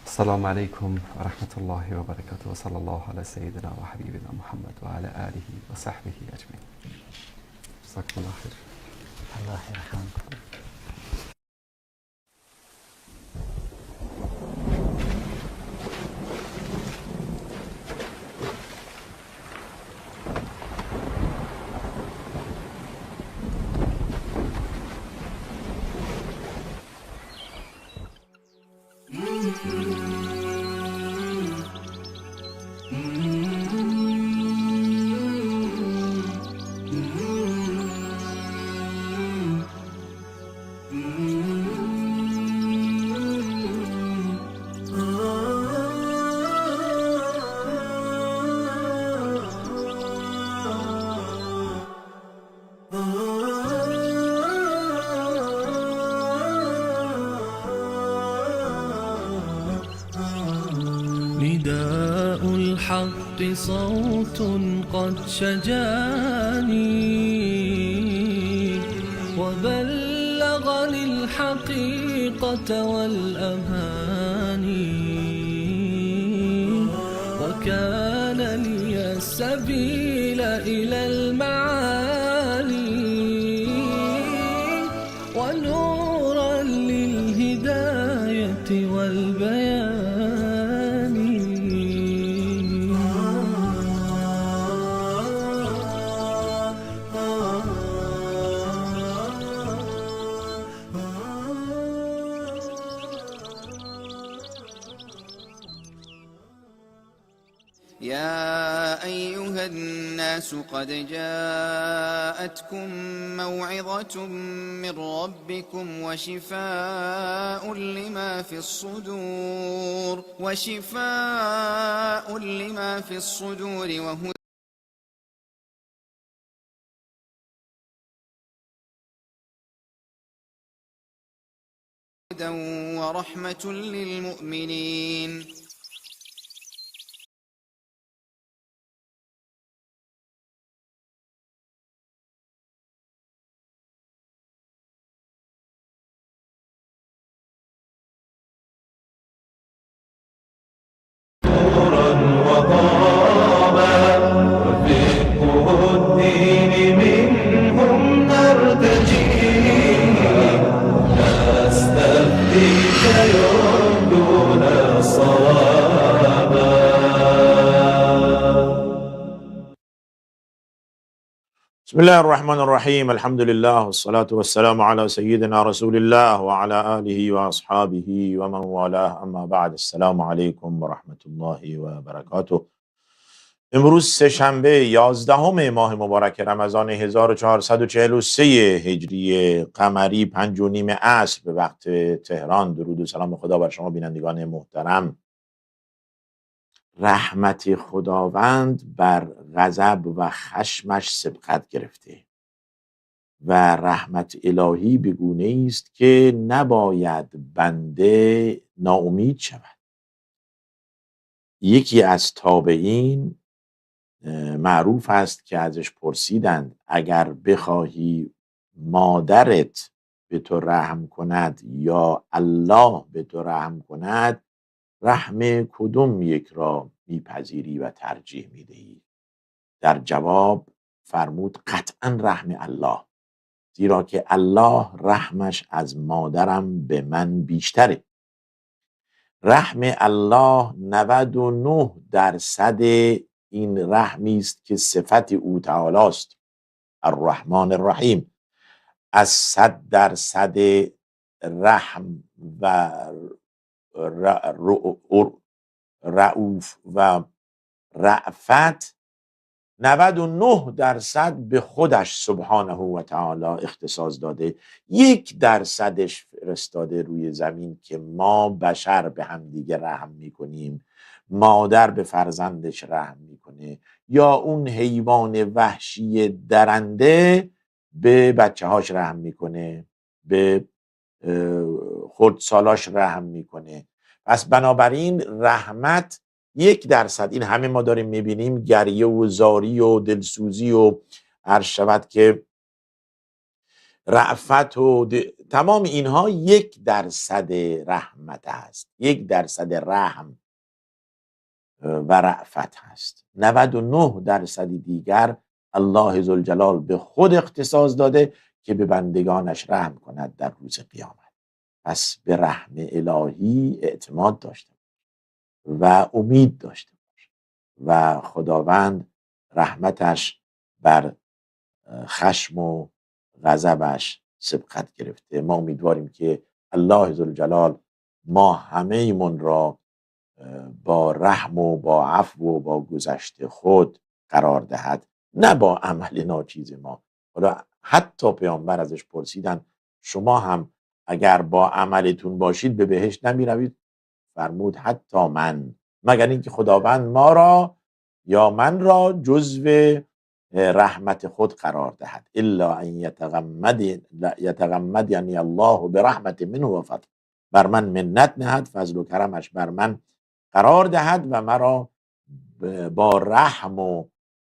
السلام علیکم و رحمت الله و برکاته و صلی الله علی سیدنا و حبیبنا محمد و علی آله و صحبه اجمعین. جزاکم الله خیر. الله يرحمكم. نداء الحق صوت قد شجاني وبلغني الحقيقة والأماني، وكان لي السبيل إلى المعالي ونورا للهداية والبيان. يا أيها الناس قد جاءتكم موعظة من ربكم وشفاء لما في الصدور وهدى ورحمة للمؤمنين. بسم الله الرحمن الرحیم. الحمد لله والصلاة والسلام على سیدنا رسول الله وعلى آله و اصحابه و من والاه. اما بعد، السلام علیکم و رحمت الله و برکاته. امروز سه‌شنبه 11 ماه مبارک رمضان 1443 هجری قمری، 5:30 عصر به وقت تهران. درود و سلام خدا بر شما بینندگان محترم. رحمت خداوند بر غضب و خشمش سبقت گرفته و رحمت الهی به گونه است که نباید بنده ناامید شود. یکی از تابعین معروف است که ازش پرسیدند اگر بخواهی مادرت به تو رحم کند یا الله به تو رحم کند، رحم کدوم یک را میپذیری و ترجیح میدهی؟ در جواب فرمود قطعا رحم الله، زیرا که الله رحمش از مادرم به من بیشتره. رحم الله 99% این رحمی است که صفت او تعالی است، الرحمن الرحیم. از 100% رحم و رعوف و رأفت 99% به خودش سبحانه و تعالی اختصاص داده، 1% فرستاده روی زمین که ما بشر به هم دیگه رحم میکنیم. مادر به فرزندش رحم میکنه، یا اون حیوان وحشی درنده به بچه هاش رحم میکنه، به خردسالاش رحم میکنه. پس بنابراین رحمت 1%، این همه ما داریم میبینیم گریه و زاری و دلسوزی و عرض شود که رأفت و تمام اینها 1% رحمت هست، 1% رحم و رأفت هست. 99% دیگر الله ذوالجلال به خود اختصاص داده که به بندگانش رحم کند در روز قیامت. پس به رحم الهی اعتماد داشته باش و امید داشته باش و خداوند رحمتش بر خشم و غضبش سبقت گرفته. ما امیدواریم که الله ذوالجلال ما همه ایمون را با رحم و با عفو و با گذشت خود قرار دهد، نه با عمل ناچیز ما. حالا حتی پیامبر ازش پرسیدن شما هم اگر با عملتون باشید به بهشت نمیروید؟ فرمود حتی من، مگر اینکه خداوند ما را یا من را جزو رحمت خود قرار دهد. الا ان یتغمدنی الله برحمت منه و فضل، بر من منت نهد، فضل و کرمش بر من قرار دهد و مرا با رحم و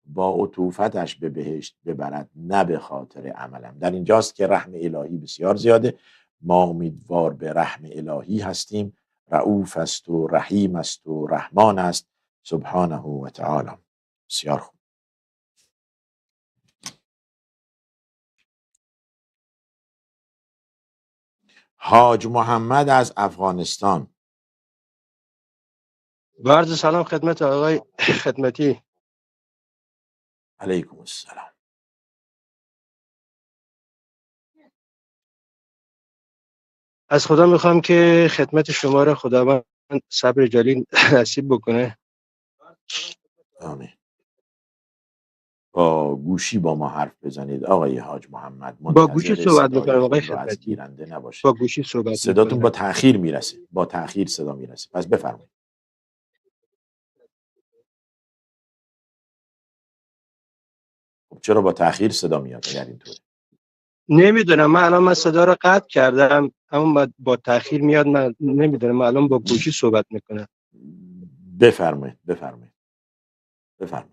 با عطوفتش به بهشت ببرد، نه به خاطر عملم. در اینجاست که رحم الهی بسیار زیاده. ما امیدوار به رحم الهی هستیم. رؤوف است و رحیم است و رحمان است سبحانه و تعالی. بسیار خوب. حاج محمد از افغانستان. با عرض سلام خدمت آقای خدمتی. علیکم السلام. از خدا میخوام که خدمت شما را خداوند صبر جلیل نصیب بکنه. آمین. با گوشی با ما حرف بزنید آقای حاج محمد. با گوشی صحبت میکنم آقای خدمتی. نباشه. با گوشی صحبت. صداتون با تأخیر میرسه. با تأخیر صدا میرسه. پس بفرمایید. خب چرا با تأخیر صدا میاد اگر اینطوره؟ نمیدونم، من الان من صدا رو قطع کردم اما با تأخیر میاد. من نمیدونم، من الان با گوشی صحبت میکنم. بفرمایید بفرمایید.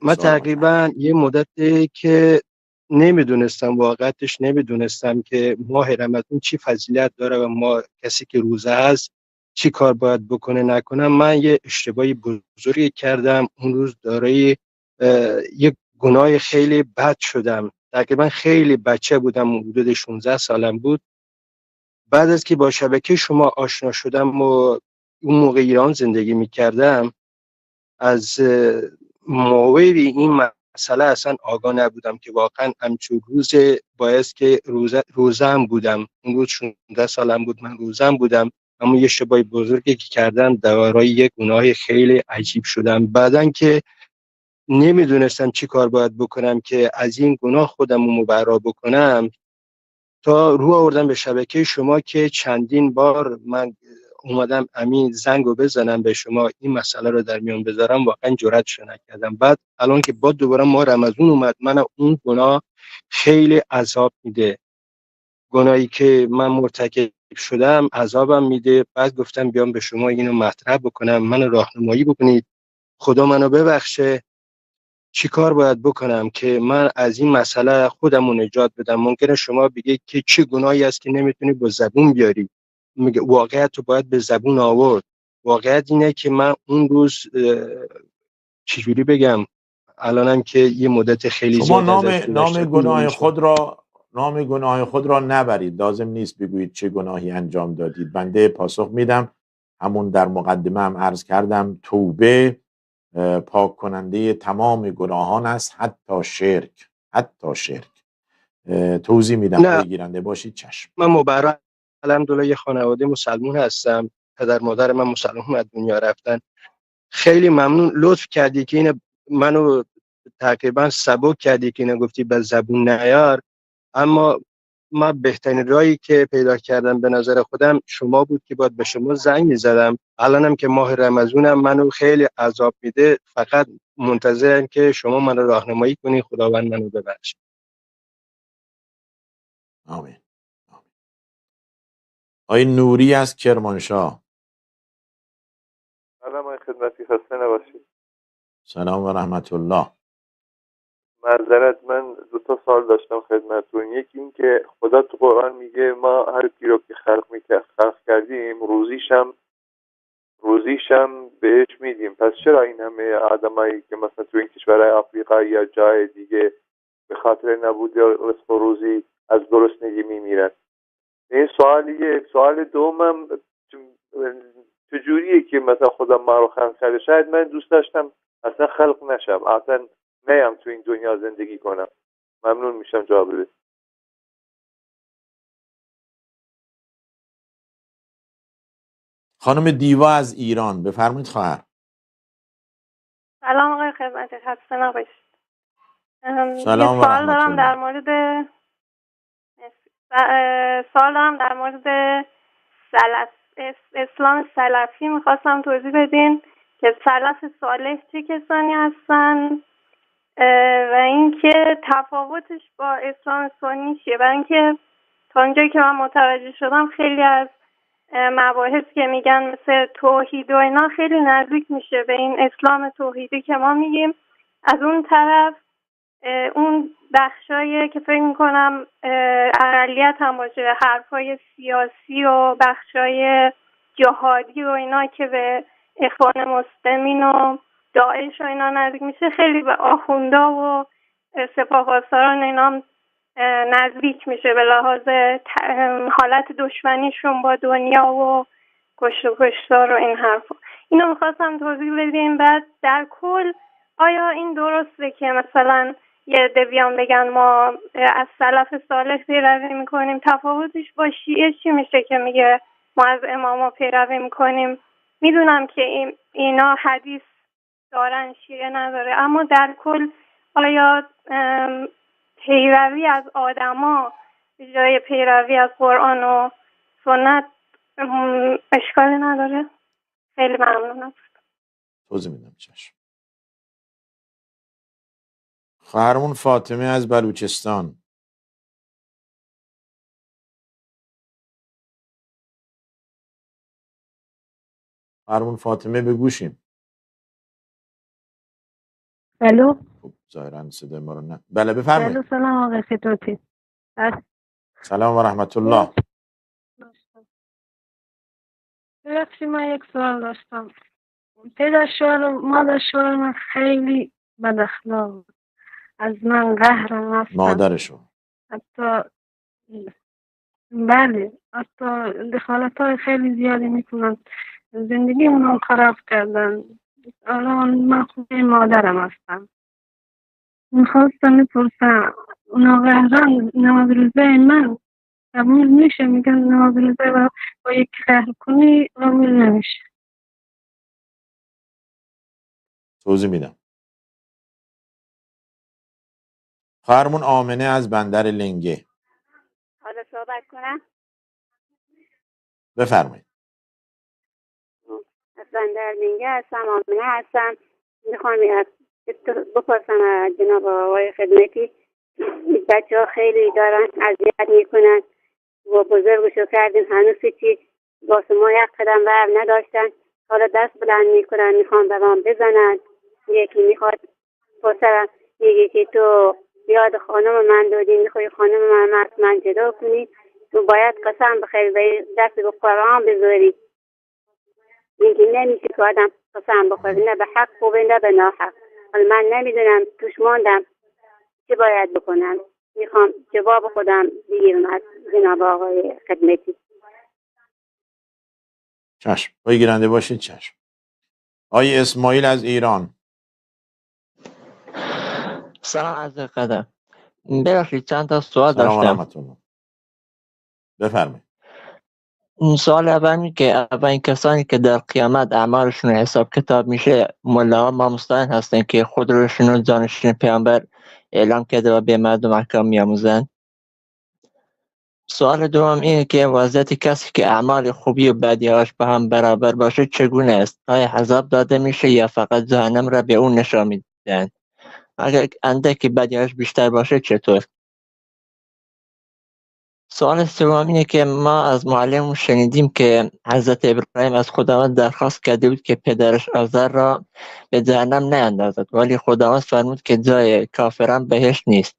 من تقریبا یه مدتی که نمیدونستم، واقعتش نمیدونستم که ماه رمضان چی فضیلت داره و ما کسی که روزه هست چی کار باید بکنه نکنه. من یه اشتباهی بزرگی کردم اون روز، دارای یه گناه خیلی بد شدم. تقریبا خیلی بچه بودم، حدود 16 سالم بود. بعد از که با شبکه شما آشنا شدم و اون موقع ایران زندگی میکردم، از موقع این مسئله اصلا آگاه نبودم که واقعا همچون روز باعث که روزم بودم. اون روز 16 سالم بود، من روزم بودم، اما یه اشتباه بزرگی که کردم، دوارای یک گناه خیلی عجیب شدم. بعدن که نمیدونستم چی کار باید بکنم که از این گناه خودم رو مبرا بکنم، تا رو آوردم به شبکه شما که چندین بار من اومدم امین زنگو بزنم به شما، این مسئله رو در میان بذارم، واقعا جرأتش نکردم. بعد الان که بعد دوباره ما رمضان اومد، من اون گناه خیلی عذاب میده، گناهی که من مرتکب شدم عذابم میده. بعد گفتم بیام به شما اینو مطرح بکنم، منو راهنمایی بکنید، خدا منو ببخشه، چی کار باید بکنم که من از این مسئله خودم رو نجات بدم. ممکنه شما بگید که چه گناهی است که نمیتونی با زبون بیاری، میگه واقعیت رو باید به زبون آورد. واقعیت اینه که من اون روز چجوری بگم، الانم که یه مدت خیلی شما نام گناه خود را، نام گناه خود را نبرید، لازم نیست بگویید چه گناهی انجام دادید. بنده پاسخ میدم، همون در مقدمه هم عرض کردم، توبه پاک کننده تمام گناهان است، حتی شرک، حتی شرک. توضیح میدم، گیرنده باشید. چشم. من مبرا الحمدلله یه خانواده مسلمون هستم، پدر مادر من مسلمون از دنیا رفتن. خیلی ممنون، لطف کردی که اینو منو تقریبا سبک کردی که اینو گفتی به زبون نیار. اما من بهترین راهی که پیدا کردم به نظر خودم شما بود که باید به شما زنگ می‌زدم. الانم که ماه رمضانم منو خیلی عذاب میده، فقط منتظرم که شما منو راهنمایی کنی، خداوند منو ببخشه. آمین. آقای نوری از کرمانشاه. سلام آقای خدمتی، خسته نباشید. سلام و رحمت الله. معذرت، من دو تا سوال داشتم خدمتتون. یکی این که خدا تو قرآن میگه ما هر کی رو که خلق کردیم روزیشم بهش میدیم، پس چرا این همه آدمایی که مثلا تو این کشورهای آفریقا یا جای دیگه به خاطر نبود رزق و روزی از گرسنگی میمیرن. این سوال یک. سوال دومم چجوریه که مثلا خدا ما رو خلق کرده؟ شاید من دوست داشتم اصلا خلق نشم، اصلا نیام تو این دنیا زندگی کنم. ممنون میشم جواب بدید. خانم دیوا از ایران، بفرمایید خواهر. سلام آقای خدمتی، خسته نباشید. سلام و سوال دارم رحمت در الله. مورد سوال دارم در مورد سلف، اسلام سلفی میخواستم توضیح بدین که سلف صالح چه کسانی هستن و اینکه تفاوتش با اسلام سنی چیه. برای اینکه تا اونجایی که من متوجه شدم خیلی از مباحث که میگن مثل توحید و اینا خیلی نزدیک میشه به این اسلام توحیدی که ما میگیم. از اون طرف اون بخشایی که فکر میکنم اقلیت هم باشه، حرفای سیاسی و بخشای جهادی و اینا که به اخوان مسلمین و داعش و اینا نزدیک میشه، خیلی به آخوندا و سپاه پاسداران اینا نزدیک میشه به لحاظ حالت دشمنیشون با دنیا و کشت و کشتار و این حرفا. اینو میخواستم توضیح بدیم. بعد در کل آیا این درسته که مثلا یه عده بیان بگن ما از سلف صالح پیروی میکنیم؟ تفاوتش با شیعه چی میشه که میگه ما از اماما پیروی میکنیم؟ میدونم که اینا حدیث دارن، شیعه نداره، اما در کل آیا پیروی از آدما به جای پیروی از قرآن و سنت اشکالی نداره؟ خیلی ممنونم. توضیح میدم. چشم. خواهرمون فاطمه از بلوچستان. خواهرمون فاطمه به گوشیم. الو. خب ظاهرا صدای ما رو نه. بله بفرمایید. الو سلام آقای خدمتی. سلام و رحمت الله. ببخشید من یک سوال داشتم. پدر شوهر و مادر شوهر من خیلی بد اخلاق، از من قهرم هستن. مادرشون حتی بله، حتی دخالت های خیلی زیادی میکنن، زندگی اونو خراب کردن. الان من خونه مادرم هستم، میخواستم بپرسم اونا قهرن نماز روزه من قبول میشه؟ میگن نماز روزه و با یک قهر کنی قبول نمیشه. توضیح میدم. خواهرمون آمنه از بندر لنگه. حالا صحبت کنم؟ بفرمایید. از بندر لنگه هستم، آمنه هستم. میخوام بپرسم از جناب آقای خدمتی، بچه ها خیلی دارن اذیت میکنن و بزرگشو کردیم، هنوز چی واسه ما یک قدم بر نداشتن، حالا دست بلند میکنن میخوان به من بزنن. یکی میخواد پسرم میگه که تو یاد خانم من دادی، میخوای خانم من از من جدا کنی، تو باید قسم بخری و دست به قرآن بذاری. اینکه نمیشه که آدم قسم بخوره، نه به حق خوبه نه به ناحق. حالا من نمیدونم، توش ماندم، چه باید بکنم؟ میخوام جواب خودم بگیرم از جناب آقای خدمتی. چشم، پای گیرنده باشید. چشم. آقای اسماعیل از ایران. سلام عرض قدم. ببخشید چند تا سوال سلام و داشتم. رحمت الله. بفرمایید. سوال اول که اولین کسانی که در قیامت اعمالشون حساب کتاب میشه ملاها ماموستان هستن که خودشون رو جانشین پیامبر اعلام کرده و به مردم احکام میآموزن. سوال دوم اینه که وضعیت کسی که اعمال خوبی و بدیهاش با هم برابر باشه چگونه است؟ آیا عذاب داده میشه یا فقط جهنم را به اون نشان میدن؟ اگر اندکی بدیهاش بیشتر باشه چطور؟ سوال سوم اینه که ما از معلم شنیدیم که حضرت ابراهیم از خداوند درخواست کرده بود که پدرش آذر را به جهنم نیندازد، ولی خداوند فرمود که جای کافران بهشت نیست.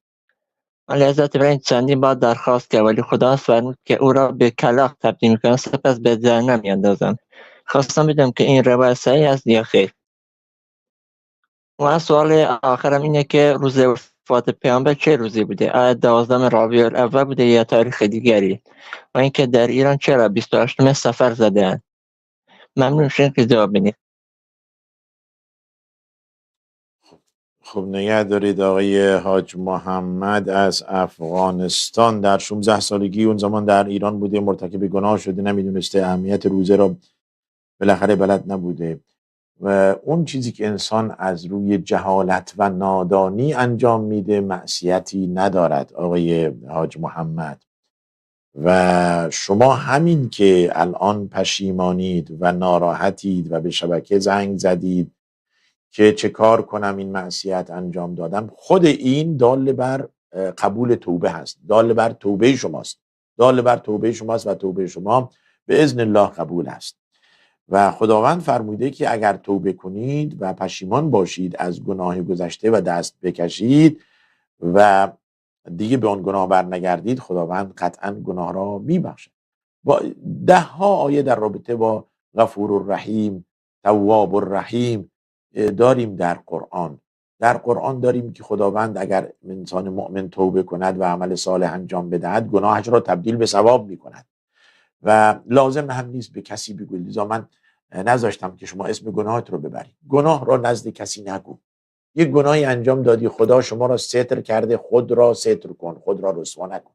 ولی حضرت ابراهیم چندین بار درخواست کرد، ولی خداوند فرمود که او را به کلاغ تبدیل می‌کنم سپس به جهنم میاندازم. خواستم بدونم که این روایت صحیح است یا خیر. و سوال آخرم اینه که روز وفات پیامبر چه روزی بوده؟ آیا 12 ربیع الاول بوده یا تاریخ دیگری؟ و اینکه در ایران چرا 28 صفر زده‌اند؟ ممنون میشم که جواب بدید. خب نگه دارید. آقای حاج محمد از افغانستان در 16 سالگی، اون زمان در ایران بوده، مرتکب گناه شده، نمیدونسته اهمیت روزه را بالاخره بلد نبوده و اون چیزی که انسان از روی جهالت و نادانی انجام میده معصیتی ندارد آقای حاج محمد. و شما همین که الان پشیمانید و ناراحتید و به شبکه زنگ زدید که چه کار کنم، این معصیت انجام دادم، خود این دال بر قبول توبه هست، دال بر توبه شماست، دال بر توبه شماست و توبه شما به اذن الله قبول است. و خداوند فرموده که اگر توبه کنید و پشیمان باشید از گناه گذشته و دست بکشید و دیگه به آن گناه بر نگردید، خداوند قطعا گناه را میبخشد. با ده ها آیه در رابطه با غفور الرحیم، تواب الرحیم داریم در قرآن. در قرآن داریم که خداوند اگر انسان مؤمن توبه کند و عمل صالح انجام بدهد، گناهش را تبدیل به ثواب میکند و لازم هم نیست به کسی بگویید. لذا من نذاشتم که شما اسم گناهت رو ببرید. گناه را نزد کسی نگو. یک گناهی انجام دادی، خدا شما را ستر کرده، خود را ستر کن، خود را رسوا نکن.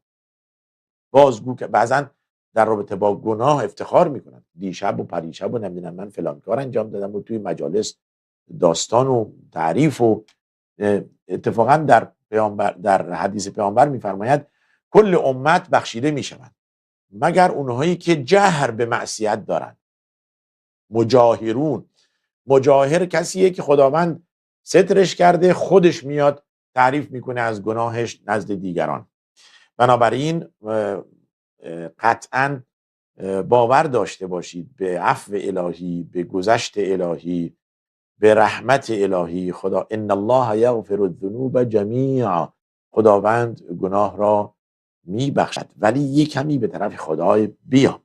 بازگو که بعضا در رابطه با گناه افتخار میکنن، دیشب و پریشب و نمیدونم من فلان کار انجام دادم و توی مجالس داستان و تعریف و اتفاقا در حدیث پیامبر میفرماید کل امت بخشیده میشوند مگر اونهایی که جهر به معصیت دارند. مجاهرون، مجاهر کسیه که خداوند سترش کرده، خودش میاد تعریف میکنه از گناهش نزد دیگران. بنابراین قطعا باور داشته باشید به عفو الهی، به گذشت الهی، به رحمت الهی. خدا ان الله یغفر الذنوب جمیعا، خداوند گناه را میبخشد، ولی یک کمی به طرف خدای بیا.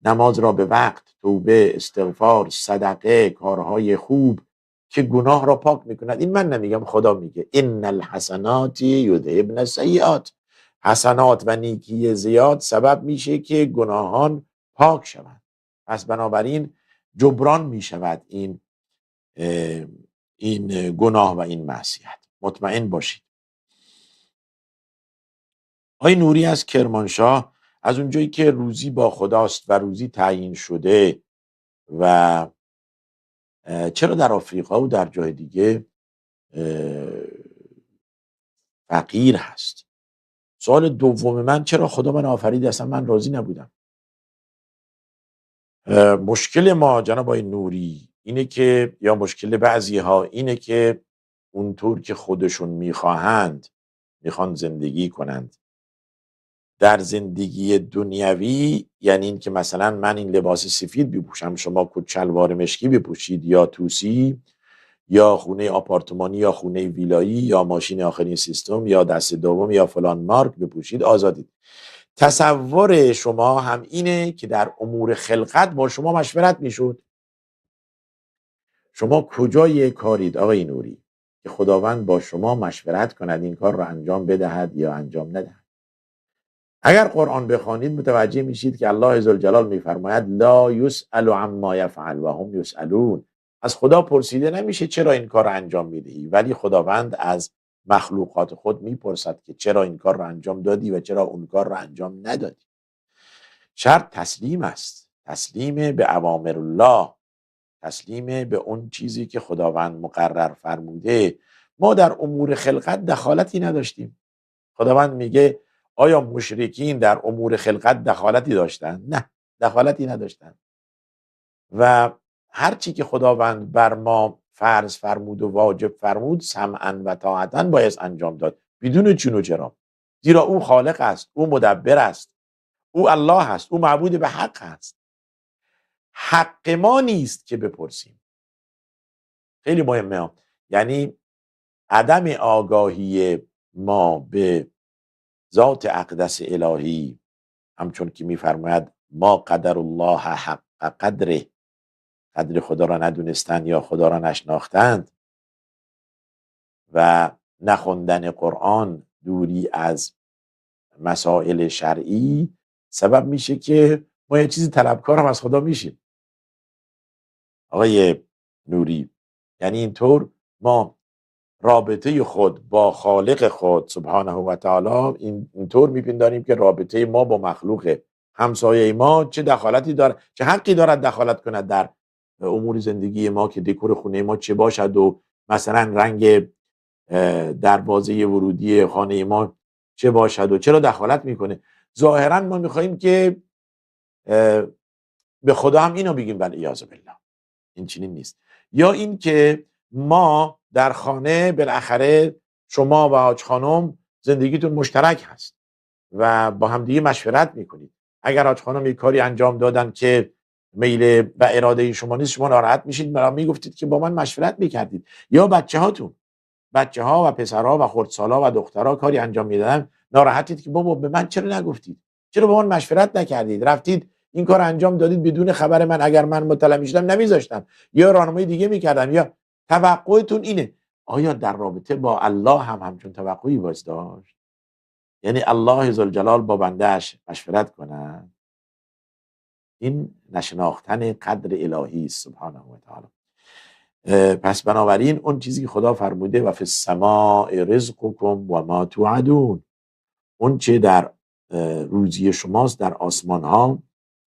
نماز را به وقت، توبه، استغفار، صدقه، کارهای خوب که گناه را پاک میکند. این من نمیگم، خدا میگه ان الحسنات یذهبن السیئات. حسنات و نیکی زیاد سبب میشه که گناهان پاک شوند. پس بنابراین جبران میشود این گناه و این معصیت. مطمئن باشید. آقای نوری از کرمانشاه، از اونجایی که روزی با خداست و روزی تعیین شده و چرا در آفریقا و در جای دیگه فقیر هست؟ سوال دوم من، چرا خدا من آفرید اصلا من راضی نبودم؟ مشکل ما جناب آقای نوری اینه که، یا مشکل بعضی ها اینه که اونطور که خودشون میخواهند میخوان زندگی کنند. در زندگی دنیوی، یعنی این که مثلا من این لباس سفید بپوشم، شما کت شلوار مشکی بپوشید یا توسی، یا خونه آپارتمانی یا خونه ویلایی یا ماشین آخرین سیستم یا دست دوم یا فلان مارک بپوشید، آزادید. تصور شما هم اینه که در امور خلقت با شما مشورت میشد. شما کجای کارید آقای نوری که خداوند با شما مشورت کند این کار را انجام بدهد یا انجام ندهد؟ اگر قرآن بخوانید متوجه میشید که الله ذوالجلال میفرماید لا یسأل عما یفعل و هم یسألون. از خدا پرسیده نمیشه چرا این کار را انجام میدهی، ولی خداوند از مخلوقات خود میپرسد که چرا این کار را انجام دادی و چرا اون کار را انجام ندادی. شرط تسلیم است، تسلیم به اوامر الله، تسلیم به اون چیزی که خداوند مقرر فرموده. ما در امور خلقت دخالتی نداشتیم. خداوند میگه آیا مشرکین در امور خلقت دخالتی داشتند؟ نه، دخالتی نداشتند. و هر چی که خداوند بر ما فرض فرمود و واجب فرمود سمعا و طاعتا باید انجام داد، بدون چون و چرا. زیرا او خالق است، او مدبر است، او الله است، او معبود به حق است. حق ما نیست که بپرسیم. خیلی مهمه. یعنی عدم آگاهی ما به ذات اقدس الهی، همچون که میفرماید ما قدر الله حق قدره، قدر خدا را ندونستند یا خدا را نشناختند و نخوندن قرآن، دوری از مسائل شرعی سبب میشه که ما یه چیزی طلبکار هم از خدا میشیم. آقای نوری، یعنی اینطور ما رابطه خود با خالق خود سبحانه و تعالی اینطور میپنداریم که رابطه ما با مخلوق همسایه ما چه دخالتی داره، چه حقی دارد دخالت کند در امور زندگی ما که دکور خونه ما چه باشد و مثلا رنگ دروازه ورودی خانه ما چه باشد و چرا دخالت میکنه. ظاهرا ما میخواییم که به خدا هم اینو بگیم، ولی اعاذ بالله این چنین نیست. یا این که ما در خانه بالاخره شما و حاج خانم زندگیتون مشترک هست و با همدیگه مشورت میکنید. اگر حاج خانم یک کاری انجام دادن که میل و اراده شما نیست، شما ناراحت میشید، برام میگفتید که با من مشورت میکردید. یا بچه هاتون، بچه ها و پسرها و خردسالا و دخترها کاری انجام میدادن، ناراحتید که بابا به من چرا نگفتید، چرا با من مشورت نکردید، رفتید این کار انجام دادید بدون خبر من، اگر من مطلع میشدم نمیذاشتم یا راهنمایی دیگه میکردم. یا توقعتون اینه. آیا در رابطه با الله هم همچون توقعی باز داشت؟ یعنی الله ذوالجلال با بندهش مشورت کنه؟ این نشناختن قدر الهی است سبحانه و تعالی. پس بنابراین اون چیزی که خدا فرموده و فی السماء رزقکم و ما توعدون، اون چه در روزی شماست در آسمان ها